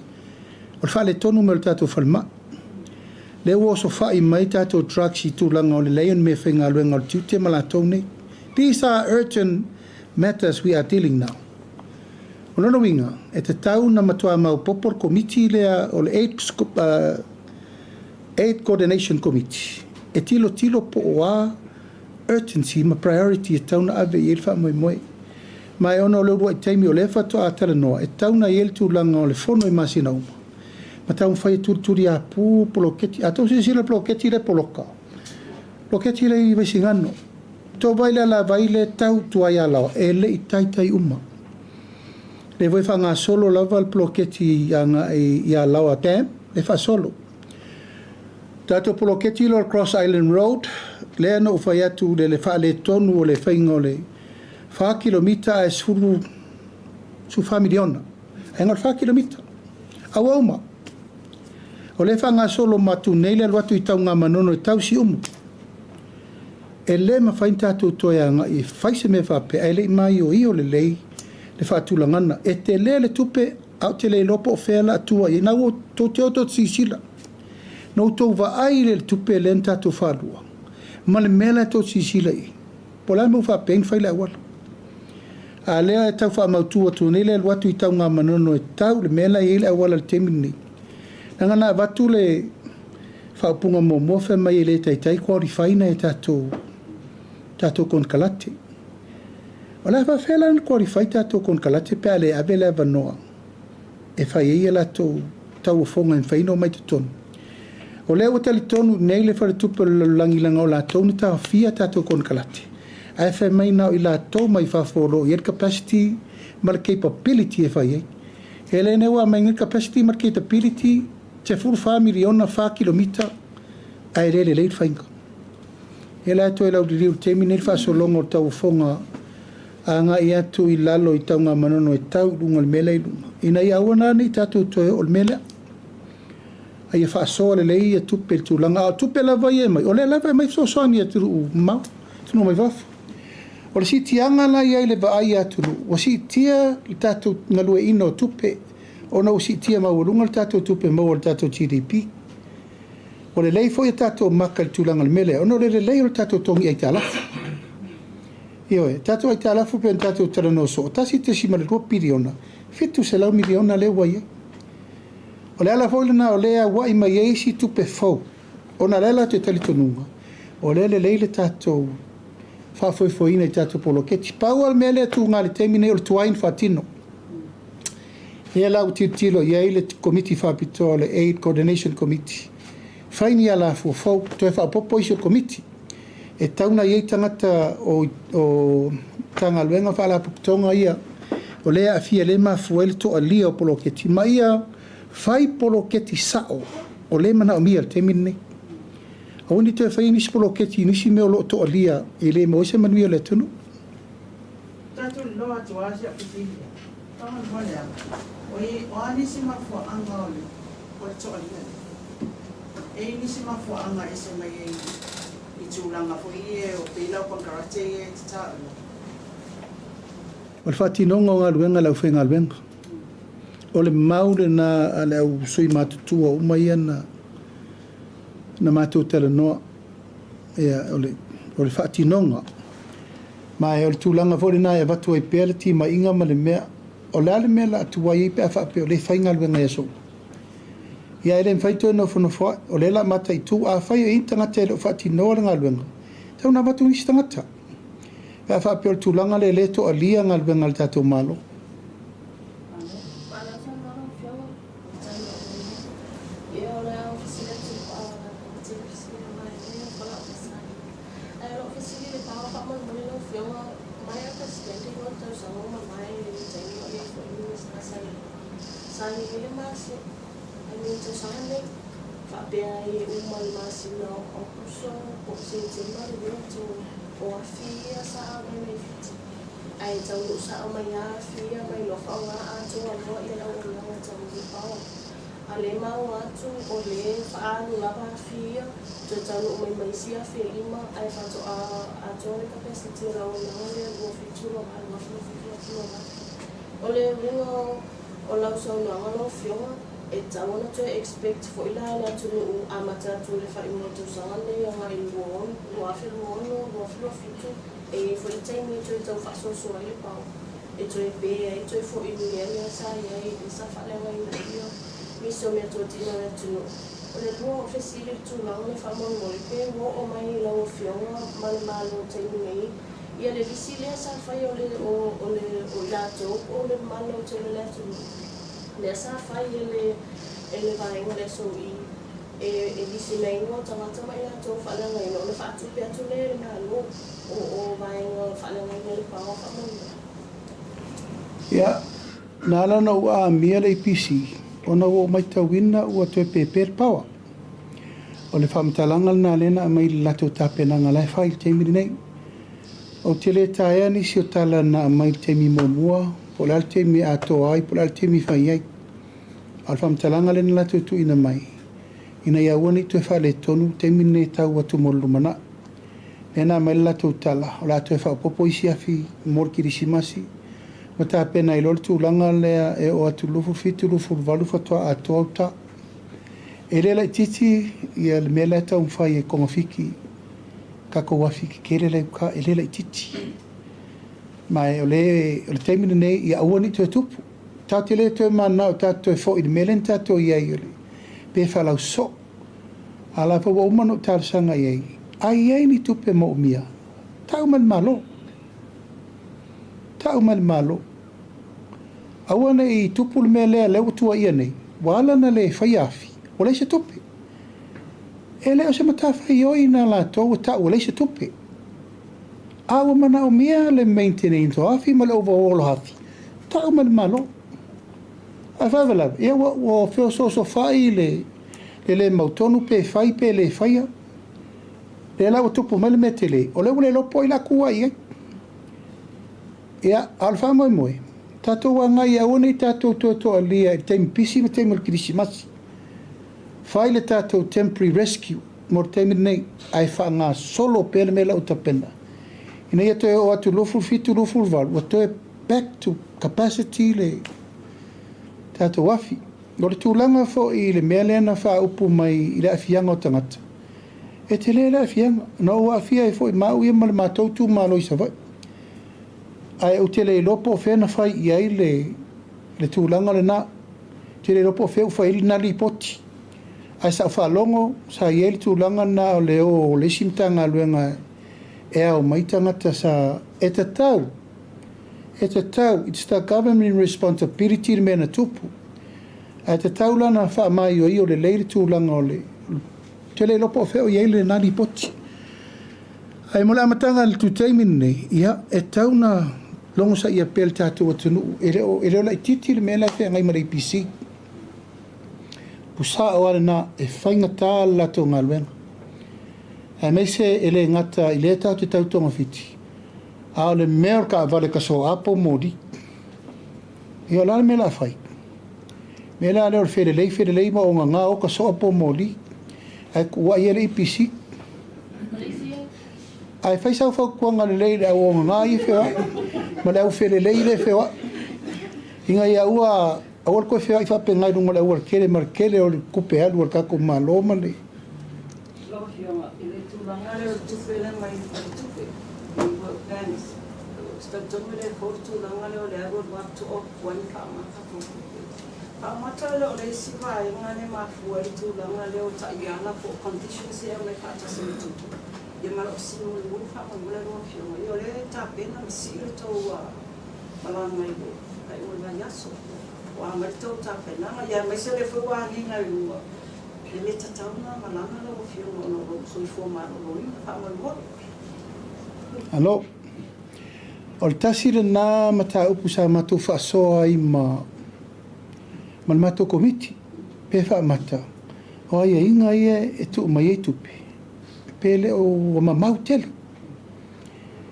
faaletonu mai o le tatou falemai. Lea ua osofai mai tatou drugs i tulaga o le leai o ni meafaigaluega o le tiute ma latou nei. These are urgent matters we are dealing now. O lona uiga, e tatau ona matua maopoopo le Komiti lea o le Aid Coordination Committee e tilotilo po o a urgency ma priority e tatau ona ave i ai le faamoemoe. Ma e ona o le uluai taimi o lea faatoa talanoa, e tatau ona i ai le tulaga o le fono i masina uma ma taumafai e tulituliapu poloketi. A tou silasila i le poloketi lea e poloka, poloketi lea i Vaisigano, tou vaai i le alavai lea e tau i tua i Alaoa, e le i taitai uma. Lea foi e faagasolo lava le poloketi agai i Alaoa Dam, lea e faasolo. Tatou poloketi lea o le Cross Island Road, lea na ou fai atu i le faaletonu o le faiga o le 4 kilomita ae 14 miliona. Ae na o le 4 kilomita. A ua uma. O lea e faagasolo matu nei le alu atu i Tanugamanono e tau Siumu. E le mafai ona tatou toe agai e fai se mea faapea ae le i maioio lelei le faatulagaga. E tele le tupe ae ou te le iloa po o fea o le a tua i ai. Na ua tou te o tou te silasila, na outou vaai i le tupe lea na tatou faalua ma le mea la e tou te silasila i ai. Po o le a le mea ua faapea ai ona fai le auala. A lea e tau faamautu atu nei le alu atu i Tanugamanono e tau le mea la e i ai le auala i le taimi lenei. Leaga na avatu le faaupuga muamua fai mai e le taitai qualify nai a tatou tatou konekarate. O le a faafefea la ona qualify tatou konekarate pe a le ave le avanoa e fai ai a latou tauofoga e mafai ona omai i totonu. O lea ua talitonu nei le Faletupe o le Lalolagi leaga o latou na taofia tatou konekarate ae fai mai na o i latou mai fafo o lo o i ai le capacity ma le capability e fai ai. E le nei ua aumai nei le capacity ma le capability 14 miliona 4 kilomita ae le lelei le faiga. Ia la e toe lauliliu i le taimi lenei le faasologa o le tauofoga agai atu i lalo i Tanugamanono e tau i luga o le mea lea i luga, ina ia aua la ne i tatou toe oo i le mea lea. A ia faasoa lelei ia tupe i le tulaga, a o tupe lava ia e aumai, o lea lava e aumai fesoasoani i atunuu mamao, atunuu mai fafo. O le siitiaga la e i ai i le vaai a atunuu, ua siitia le tatou galueaiina o tupe ona ua siitia maualuga le tatou tupe maua i le tatou GDP. Ua lelei foi a tatou maka i le tulaga o le mea lea, ona o le lelei o le tatou togi aitalafu. Ioe, tatou aitalafu pei ona tatou talanoa soo, 1.2 piliona, 700 miliona lea ua i ai. O le ala foi lena o lea e auai mai ai isi tupe fou, ona o le ala o le talitonuga, o lea e lelei le tatou faafoefoeina i tatou poloketi. Pau lava le mea lea e tuga i le taimi lenei o le tuai ona faatino. Lea la ua tilotilo i ai le Komiti Faapitoa o le Aid Coordination Committee, fai ni alafua fou, toe faaopoopo isi o le Komiti. E tatau ona i ai tagata o Matagaluega ma Faalapotopotoga ia o lea e aafia, lea e mafua ai le toalia o poloketi, ma ia fai poloketi sao o lea e manaomia i le taimi lenei. Aua ne i toe faia nisi poloketi i nisi mea o lo o toalia e le maua ai se manuia o le atunuu. Tatou iloa atu lava si au fesili lea. Faamolemole lava, o a nisi mafuaaga o le toalia lea? E i ai nisi mafuaaga e ese mai ai i tulaga foi ia o pei lau konekarate ia e te taua? O le faatinoga o galuega a le aufaigaluega. O le mau lena a le au sui matutua uma ia na matou talanoa. Ia, o le, o le faatinoga. Ma o le tulaga foi lena e avatu ai pea le timaiga ma le mea, o le a le mea o le a tuai ai pe a faapea o lea e fai galuega i aso uma. Ia e le mafai toe nofonofoa'i, o lea o le a mataitu, afai e i ai ni tagata e le o faatinoa le galuega, e tatau ona avatu nisi tagata pe a faapea o le tulaga lea o lea e toalia galuega a le tatou Malo. I mean tausaga nei, faapea e uma i le masina o Aokuso po o Setema le rent o afi ia sa aumai mai Fiti. Ae taunuu sao mai lava afi ia ma iloa faaaoga atoa loa le auaunaga tau le power. A le maua atu o le faaalu lava afi ia, toe taunuu mai ma isi afi e lima ae faatoa atoa le capacity o le auaunaga lea 27 28 27 28. O le uiga o lau saunoaga lau Afioga, e tatau ona toe expect foi la e le atunuu amata atu i le faaiuga o le tausaga lenei agai i le 2026, 2027, e i ai foi le taimi e toe tau faasoasoa ai le power, e toe pe ai, toe foi i le mea lea sa i ai, lea sa faaleagaina ai nisi o meatotino a le atunuu. O le lua o fesili i le tulaga lea faamolemole, pe ua oo mai i lau Afioga ma le Malo i le taimi nei, Ia le lisi lea sa fai o le o o le o i latou po o le manautele o le atunuu lea sa fai e le e le vaega o le SOE e e lisi mai ai igoa o tagata ma i latou faaleagaina ona faatupe atu lea e le Malo o o vaega faaleagaina le paoa faamolemole. Ia, na ala ona ou aamia le APC, ona ua ou matauina ua toe pepe le power. O le faamatalaga lena lea na aumai i le latou tapenaga la e fai i le taimi lenei. Ou te le taea nisi o tala na aumai i le taimi muamua, po o le a le taimi e atoa ai, po o le a le taimi e fai ai. A o le faamatalaga lea na latou tuuina mai, ina ia aua ne i toe faaletonu le taimi lenei e tau atu mo le lumanai. Lea na aumai le latou tala, o le a toe faaopoopo isi afi mo le Kerisimasi, ma tapena ai loa le tulaga lea e oo atu i le 27, 28 faatoa atoa uta. E le laitiiti ia le mea lea e taumafai e togafiti tatou afi tetele la i uta, e le laitiiti. Ma o le, o le taimi lenei ia aua ne i toe tupu. Tatou te le toe mananao tatou toe foi i le mea lea na tatou i ai pe faalausoo. A o la foi ua uma ona ou talosaga i ai, a i ai ni tupe moomia, tau mai le Malo. Tau mai le Malo. Aua ne i tupu le mea lea, lea ua tuuaia nei, ua ala ona le faia afi, ua leai se tupe. E le o se matafaioi na latou e tau ua leai se tupe. A ua manaomia le maintenance o afi ma le overhaul o afi, tau mai le Malo. Ae faalavelave, ia ua, ua feosoosofai le, le le mautonu pe fai pe le faia. Lea la ua tupu mai le mea tele, o lea ua le iloa po o ai o le a tu ai i ai. Ia, a o le faamoemoe, tatou agai ia aua ne i tatou toe toalia i le taimi pisi ma taimi o le Kerisimasi. Fai le tatou temporary rescue mo le taimi lenei, ae faagasolo pea le mea la ua tapena, ina ia toe oo atu i le 27, 28, ua toe back to capacity le tatou afi. O le tulaga foi i le mea lea na faaupu mai i le aafiaga o tagata, e tele le aafiaga. Na ou aafia ai foi ma au ia ma le matou itumalo i Savaii. Ae ou te le iloa po o fea na fai i ai le, le tulaga lena. Ou te le iloa po o fea ua fai ai lena lipoti. Ae sa ou faalogo sa i ai le tulaga lena o le o o le isi Matagaluega e ao mai tagata sa e tatau, e tatau, it's the government responsibility le mea na tupu. Ae tatau la ona faamaioio lelei le tulaga o le, ou te le iloa po o fea o i ai lena lipoti. Ae mo le amataga i le taimi lenei, ia, e tatau ona logosaia pea le tatou atunuu, e le o, e le o laitiiti le mea la e feagai ma le APC. Pusao lava lena, e faigata le latou galuega. Aemaise e le gata i lea tatou te tau togafiti, a o le mea o le taavale tasoa po moli. Ia o le a le mea o le a fai? Mea la lea o le felelei felelei ma ogaga o tasoa po moli, ae tuuai ai le APC. Ae fai sau fautuaga lelei i le au ogaga ia e feoai ma le au felelei lea e feoai, ina ia aua aua le toe feoai faapena i luga o le aualatele ma le tele o le tupe alu a le tatou Malo ma le. Lau Afioga i le. tulaga lea o le tupe lea mai le faletupe i World Banks, ou te talitonu e le fou le tulaga lea o le alu alu atu o tuai ona faamata tou tupe. Faamata e le o le isi vaega lea e mafua ai le tulaga lea o taiala po o conditions ia e aumai faatasi ma tupe, ia ma lou fesili mulimuli faamolemole lau Afioga, ia o lea e tapena ma sii le tou malaga i le faaiuga o le vaiaso. Ua a mai le tou tapenaga, ia aemaise o lea foi ua agiga i luga, e le tatau ona malaga lau Afioga ona o lou soifua maloloina. Faamolemole. Alo. O le tasi lena mataupu sa matou faasoa ai ma ma le matou Komiti, pe faamata o aiaiga ia e tuu mai ai tupe, pe le o ua mamao tele.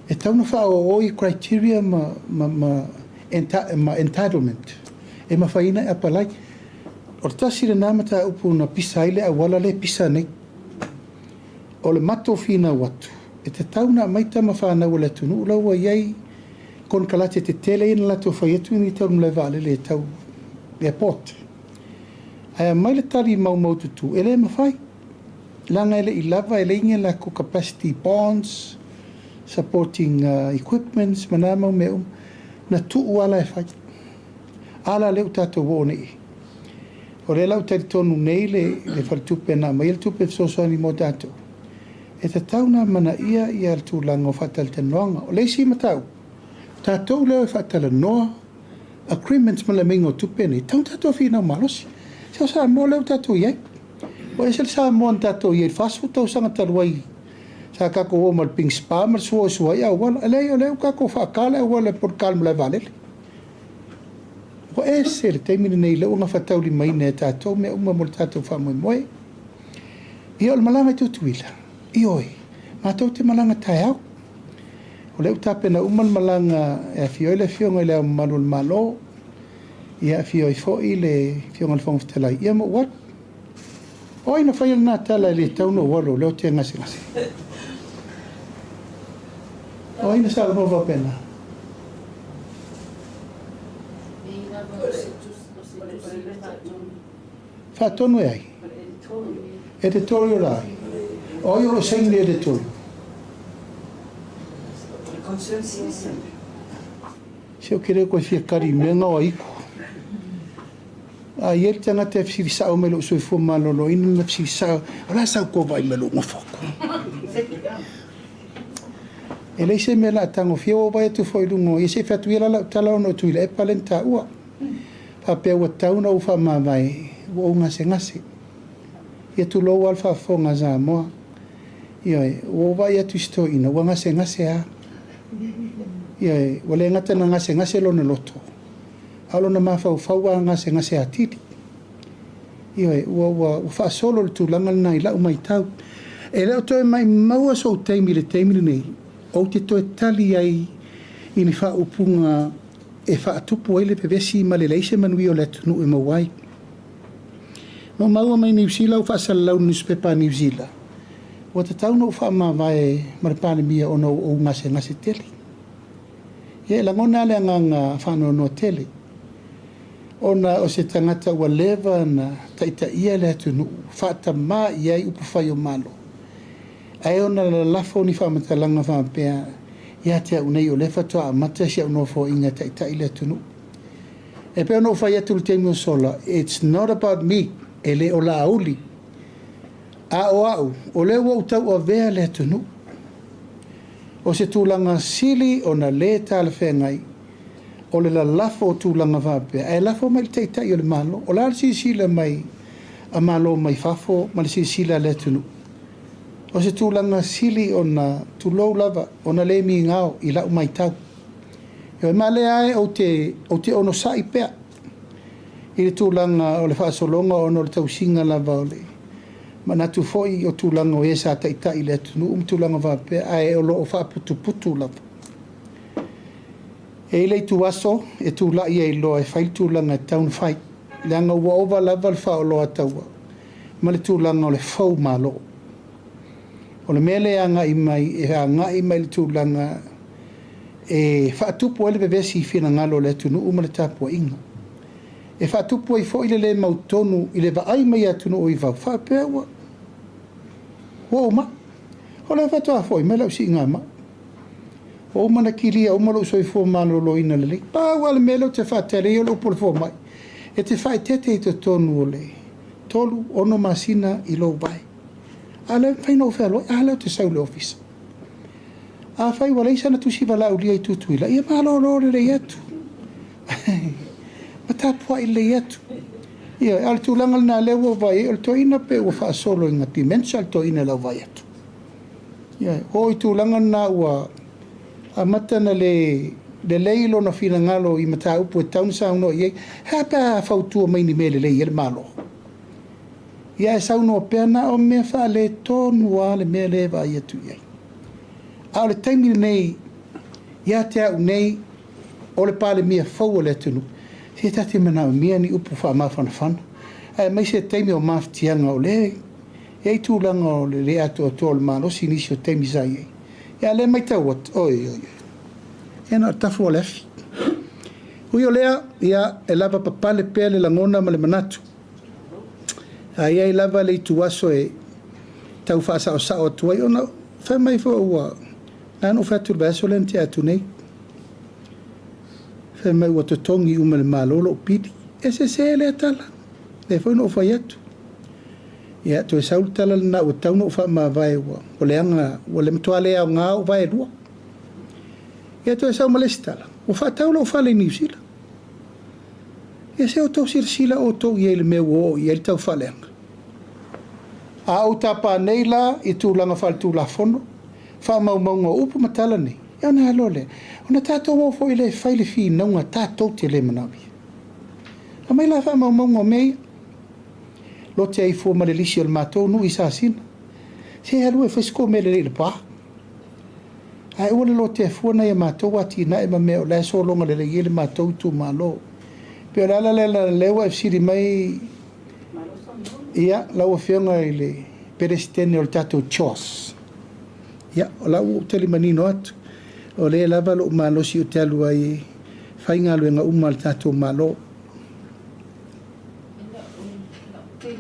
E tatau ona faaooo i criteria ma ma ma ma entitlement e mafai ai ona e apalai. O le tasi lena mataupu na pisa ai le auala lea e pisa nei. O le matou finau atu, e tatau ona aumai tama fanau a le atunuu la ua i ai konekarate tetele ia na latou fai atu ni tau malae vaalele e tau airport. Ae aumai le tali maumaututu, e le mafai. Leaga e le i lava, e leai ni a latou capacity bonds, supporting equipments ma na mau mea uma. Na tuu lava la e fai. A la lea ua tatou oo nei i i. O lea la ua talitonu nei le faletupe na aumaia le tupe fesoasoani mo tatou, e tatau ona amanaia le tulaga o faatalatalanoaga. O le isi mataupu, o tatou lea e faatalanoa agreements ma le aumaiga o tupe nei, e tatau ona tatou finau malosi. Se o Samoa lea ua tatou i ai. Ua ese le Samoa na tatou i ai i le 40 tausaga talu ai sa tatou o ma le ping spa ma le sua e sua ai auala. E leai, o lea ua tatou faata le auala e poloka i le malae vaalele. Ua ese le taimi lenei lea ua gafataulimaina e tatou mea uma mo le tatou faamoemoe. Ia o le malaga i Tutuila, ioe, matou te malaga taeao. O lea ua tapena uma le malaga e afio ai le Afioga i Le Ao Mamalu o le Malo, ia afio ai foi le Afioga i le Fofoga Fetalai, ia ma ou alu. O ai na faia lena tala e le tatau ona ou alu o lea ou te gasegase? O ai na saunoa faapena? Faatonu e ai? Editorial ai? O ai o lo o saini le editorial? Se ou te le toe fia kali i mea na o aiku. A i ai le tagata e fesili sao mai i lou soifua maloloina, na fesili sao, o le a sau tou vaai mai i lou nofo atu? E leai se mea o le a tagofia, ua ou vaai atu foi i luga o ia, se i fai atu ia la lau tala ona o Tuilaepa lea na taua. Faapea ua tatau ona ou faamavae, ua ou gasegase. Ia tulou lava le faafofoga a Samoa. Ioe, ua ou vaai atu i si toeaina, ua gasegase lava. Ioe, ua le gata ina gasegase lona loto, a o lona mafaufau ua gasegase atili. Ioe, ua, ua, ua faasolo le tulaga lena i lau matau. E le o toe maimaua sou taimi i le taimi lenei, ou te toe tali ai i ni faaupuga e faatupu ai le vevesi ma le leai se manuia o le atunuu e maua ai. Na ou maua mai Niu Sila ou faasalalau i le nusipepa a Niu Sila, ua tatau ona ou faamavae ma le Palemia ona ua ou gasegase tele. Ia e lagona lava le agaga faanoanoa tele ona o se tagata ua leva ona taitaia le atunuu, faatamā i ai upufai o Malo, ae ona lalafo ni faamatalaga faapea ia te au nei o lea faatoa amata si au nofoaiga e taitai le atunuu. E pei ona ou fai atu i le taimi ua sola, it's not about me, e le o Laauli, a o au, o lea ua ou tauavea le atunuu. O se tulaga sili ona le talafeagai o le lalafo o tulaga faapea, ae lafo mai i le Taitai o le Malo. O le a le silasila mai a Malo mai fafo ma le silasila a le atunuu? O se tulaga sili ona tulou lava, ona le migao i lau matau. Ioe, ma lea lava ou te, ou te onosai pea i le tulaga o le faasologa ona o le tausiga lava o le manatu foi o tulaga o e sa taitai i le atunuu ma tulaga faapea, ae o lo o faaputuputu lava. E i ai le ituaso e tulai ai loa e fai le tulaga e tatau ona fai, leaga ua ova lava le faaoloataua ma le tulaga o le fou malo. O le mea lea e agai mai, e agai mai i le tulaga e faatupu ai le vevesi i finagalo o le atunuu ma le tapuaiga. E faatupu ai foi le lē mautonu i le vaai mai a atunuu i fafo, faapea ua ua ou mai. O lea faatoa foi mai lau siigamai. Ua uma ona kilia uma lou soifua maloloina lelei. Pau lava le mea lea ou te faatali ai o le upu a le fomai, e te faaeteete i totonu o le tolu, ono masina i lou vae. A o lea e mafai ona ou fealuai, a lea ou te sau i le ofisa. Afai ua leai sana tusi valaaulia i Tutuila, ia malolo lelei atu. Ma tapuai lelei atu. Ioe, a o le tulaga lena lea ua ou vaai ai, o le toeaina pei ua faasolo ina dementia le toeaina i lau vaai atu. Ioe, ua oo i tulaga lena ua amata ona le lelei lona finagalo i mataupu e tatau ona saunoa i ai. E a pe a fautua mai i ni mea lelei i ai le Malo? Ia ae saunoa pea na o mea faaletonu lava le mea lea e vaai atu i ai. A o le taimi lenei ia te au nei, o le Palemia fou o le atunuu, se ta te manaomia ni upu faamafanafana, aemaise taimi o mafatiaga o lea e i ai tulaga o le le atoatoa o le malosi i nisi o taimi sa i ai. Ia a o lea e matau atu, oi, oi, oi, ia na o le tafu o le afi. Ui o lea, ia, e lava papale pea le lagona ma le manatu. A i ai lava le ituaso e tau faasaosao atu ai, ona fai mai foi ua na ona ou fai atu i le vaiaso lea na tea atu nei, fai mai ua totogi uma e le Malo lou pili. E sese lea tala, lea foi na ou fai atu. Ia, toe sau le tala lena ua tatau ona ou faamavae ua leaga, ua le matua le aoga ou vae e lua. Ia toe sau ma le isi tala, ua faatau lou fale i Niu Sila. Ia se outou silasila outou i ai i le mea ua oo i ai le taufaaleaga. A ou tapa nei la i tulaga faaletulafono, faamaumauga o upu ma tala nei, ia ona alo lea, ona tatou o foi lea e fai le finauga tatou te le manaomia. Aumai la faamaumauga o mea ia. Lote ai fua ma le lisi o le matou nuu i Sasina. Se alu e fai se kou mea lelei i Lepa. Ae aua le lotea fua nai a matou atinae ma mea o la e sologa lelei ai le matou itumalo. E pei o le ala lea leaga o lea ua e fesili mai ia lau Afioga i le Peresetene o le tatou CHOS. Ia, o la ua ou tali manino atu, o lea e lava lou malosi ou te alu ai e fai galuega uma a le tatou Malo. Ia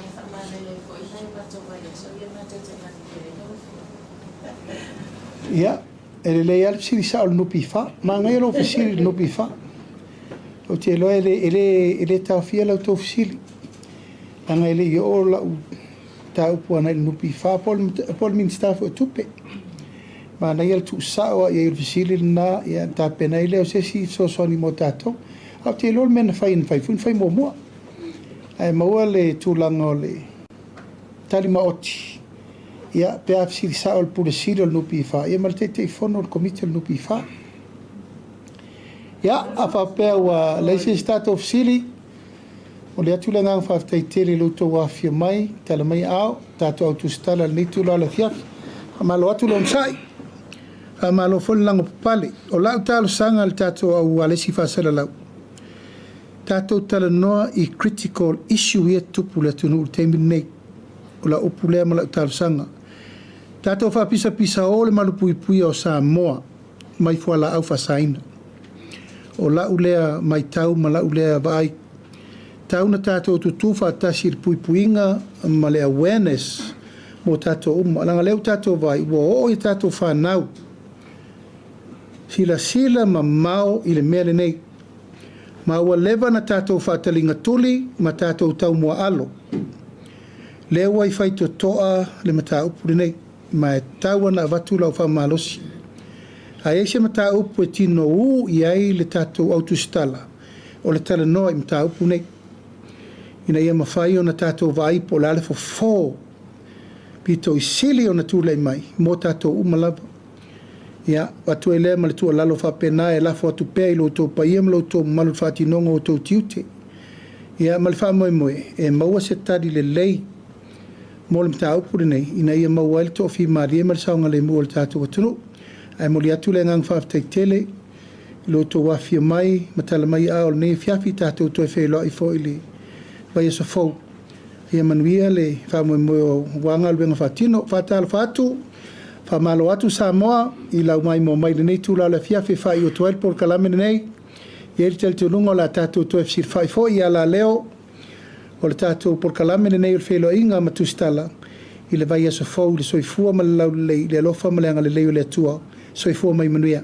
e faamanaia ai foi nai o matou vaiaso ia matou te manuia ai lau Afioga. Ia, e lelei lava le fesili sao i le NPF. Manaia lou fesili i le NPF. Ou te iloa e le, e le, e le taofia la outou fesili, leaga e le i oo lau mataupu agai i le NPF po o le, po o le Minisita foi o Tupe. Manaia le tuusao lava i ai o le fesili lena, ia ona tapena ai lea o se isi fesoasoani mo tatou. Ae ou te iloa le mea na fai, na fai foi na fai muamua. Ae maua le tulaga o le tali maoti, ia, pe a fesili sao le Pule Sili o le NPF, ia ma le Taitaifono o le Komiti o le NPF. Ia, a faapea ua leai se isi tatou fesili, momoli atu le agaga faafetai tele i lo outou afifio mai, tala mai aao, tatou au tusitala i lenei itula o le afiafi. Faamalo atu le onosai, faamalo foi le lagopapale. O lau talosaga i le tatou au alesi faasalalau, Tatou talanoa i critical issue ia e tutupu i le atunuu i le taimi lenei. O lau upu lea ma lau talosaga. Tatou faapisapisao le malupuipuia o Samoa mai fualaau faasaina. O lau lea matau ma lau lea vaai. Tau na tatou tutū faatasi i le puipuiga ma le awareness mo tatou uma. Leaga lea ua tatou vaai ua oo i a tatou fanau silasila mamao i le mea lenei. Ma ua leva na tatou faataligatuli ma tatou taumuaalo. Lea ua i faitotoa le mataupu lenei, ma e tatau ona avatu lau faamalosi. A i ai se mataupu e tino ū i ai le tatou au tusitala, o le talanoa i mataupu nei, ina ia mafai ona tatou vaai po o le a le fofo pito i sili ona tulai mai mo tatou uma lava. Ia, avatu ai lea ma le tuualalo faapena e lafo atu pea i lo outou paia ma lo outou mamalu i le faatinoga o outou tiute. Ia, ma le faamoemoe e maua se tali lelei mo le mataupu lenei ina ia maua ai le toafimalie ma le saogalemu o le tatou atunuu. Ae momoli atu le agaga faafetai tele i I lo outou afifio mai ma tala mai aao i lenei afiafi, tatou toe feiloai foi i le vaiaso fou. Ia manuia le faamoemoe aua galuega faatino. Faatalofa atu, faamalo atu Samoa i lau maimoa mai i lenei itula o le afiafi e faaiu atu ai le polokalame lenei. E i ai le talitonuga o le a tatou toe fesilafai foi i alaleo o le tatou polokalame lenei o le Feiloaiga ma Tusitala i le vaiaso fou i le soifua ma le laulelei, i le alofa ma le agalelei o le Atua. Soifua ma ia manuia.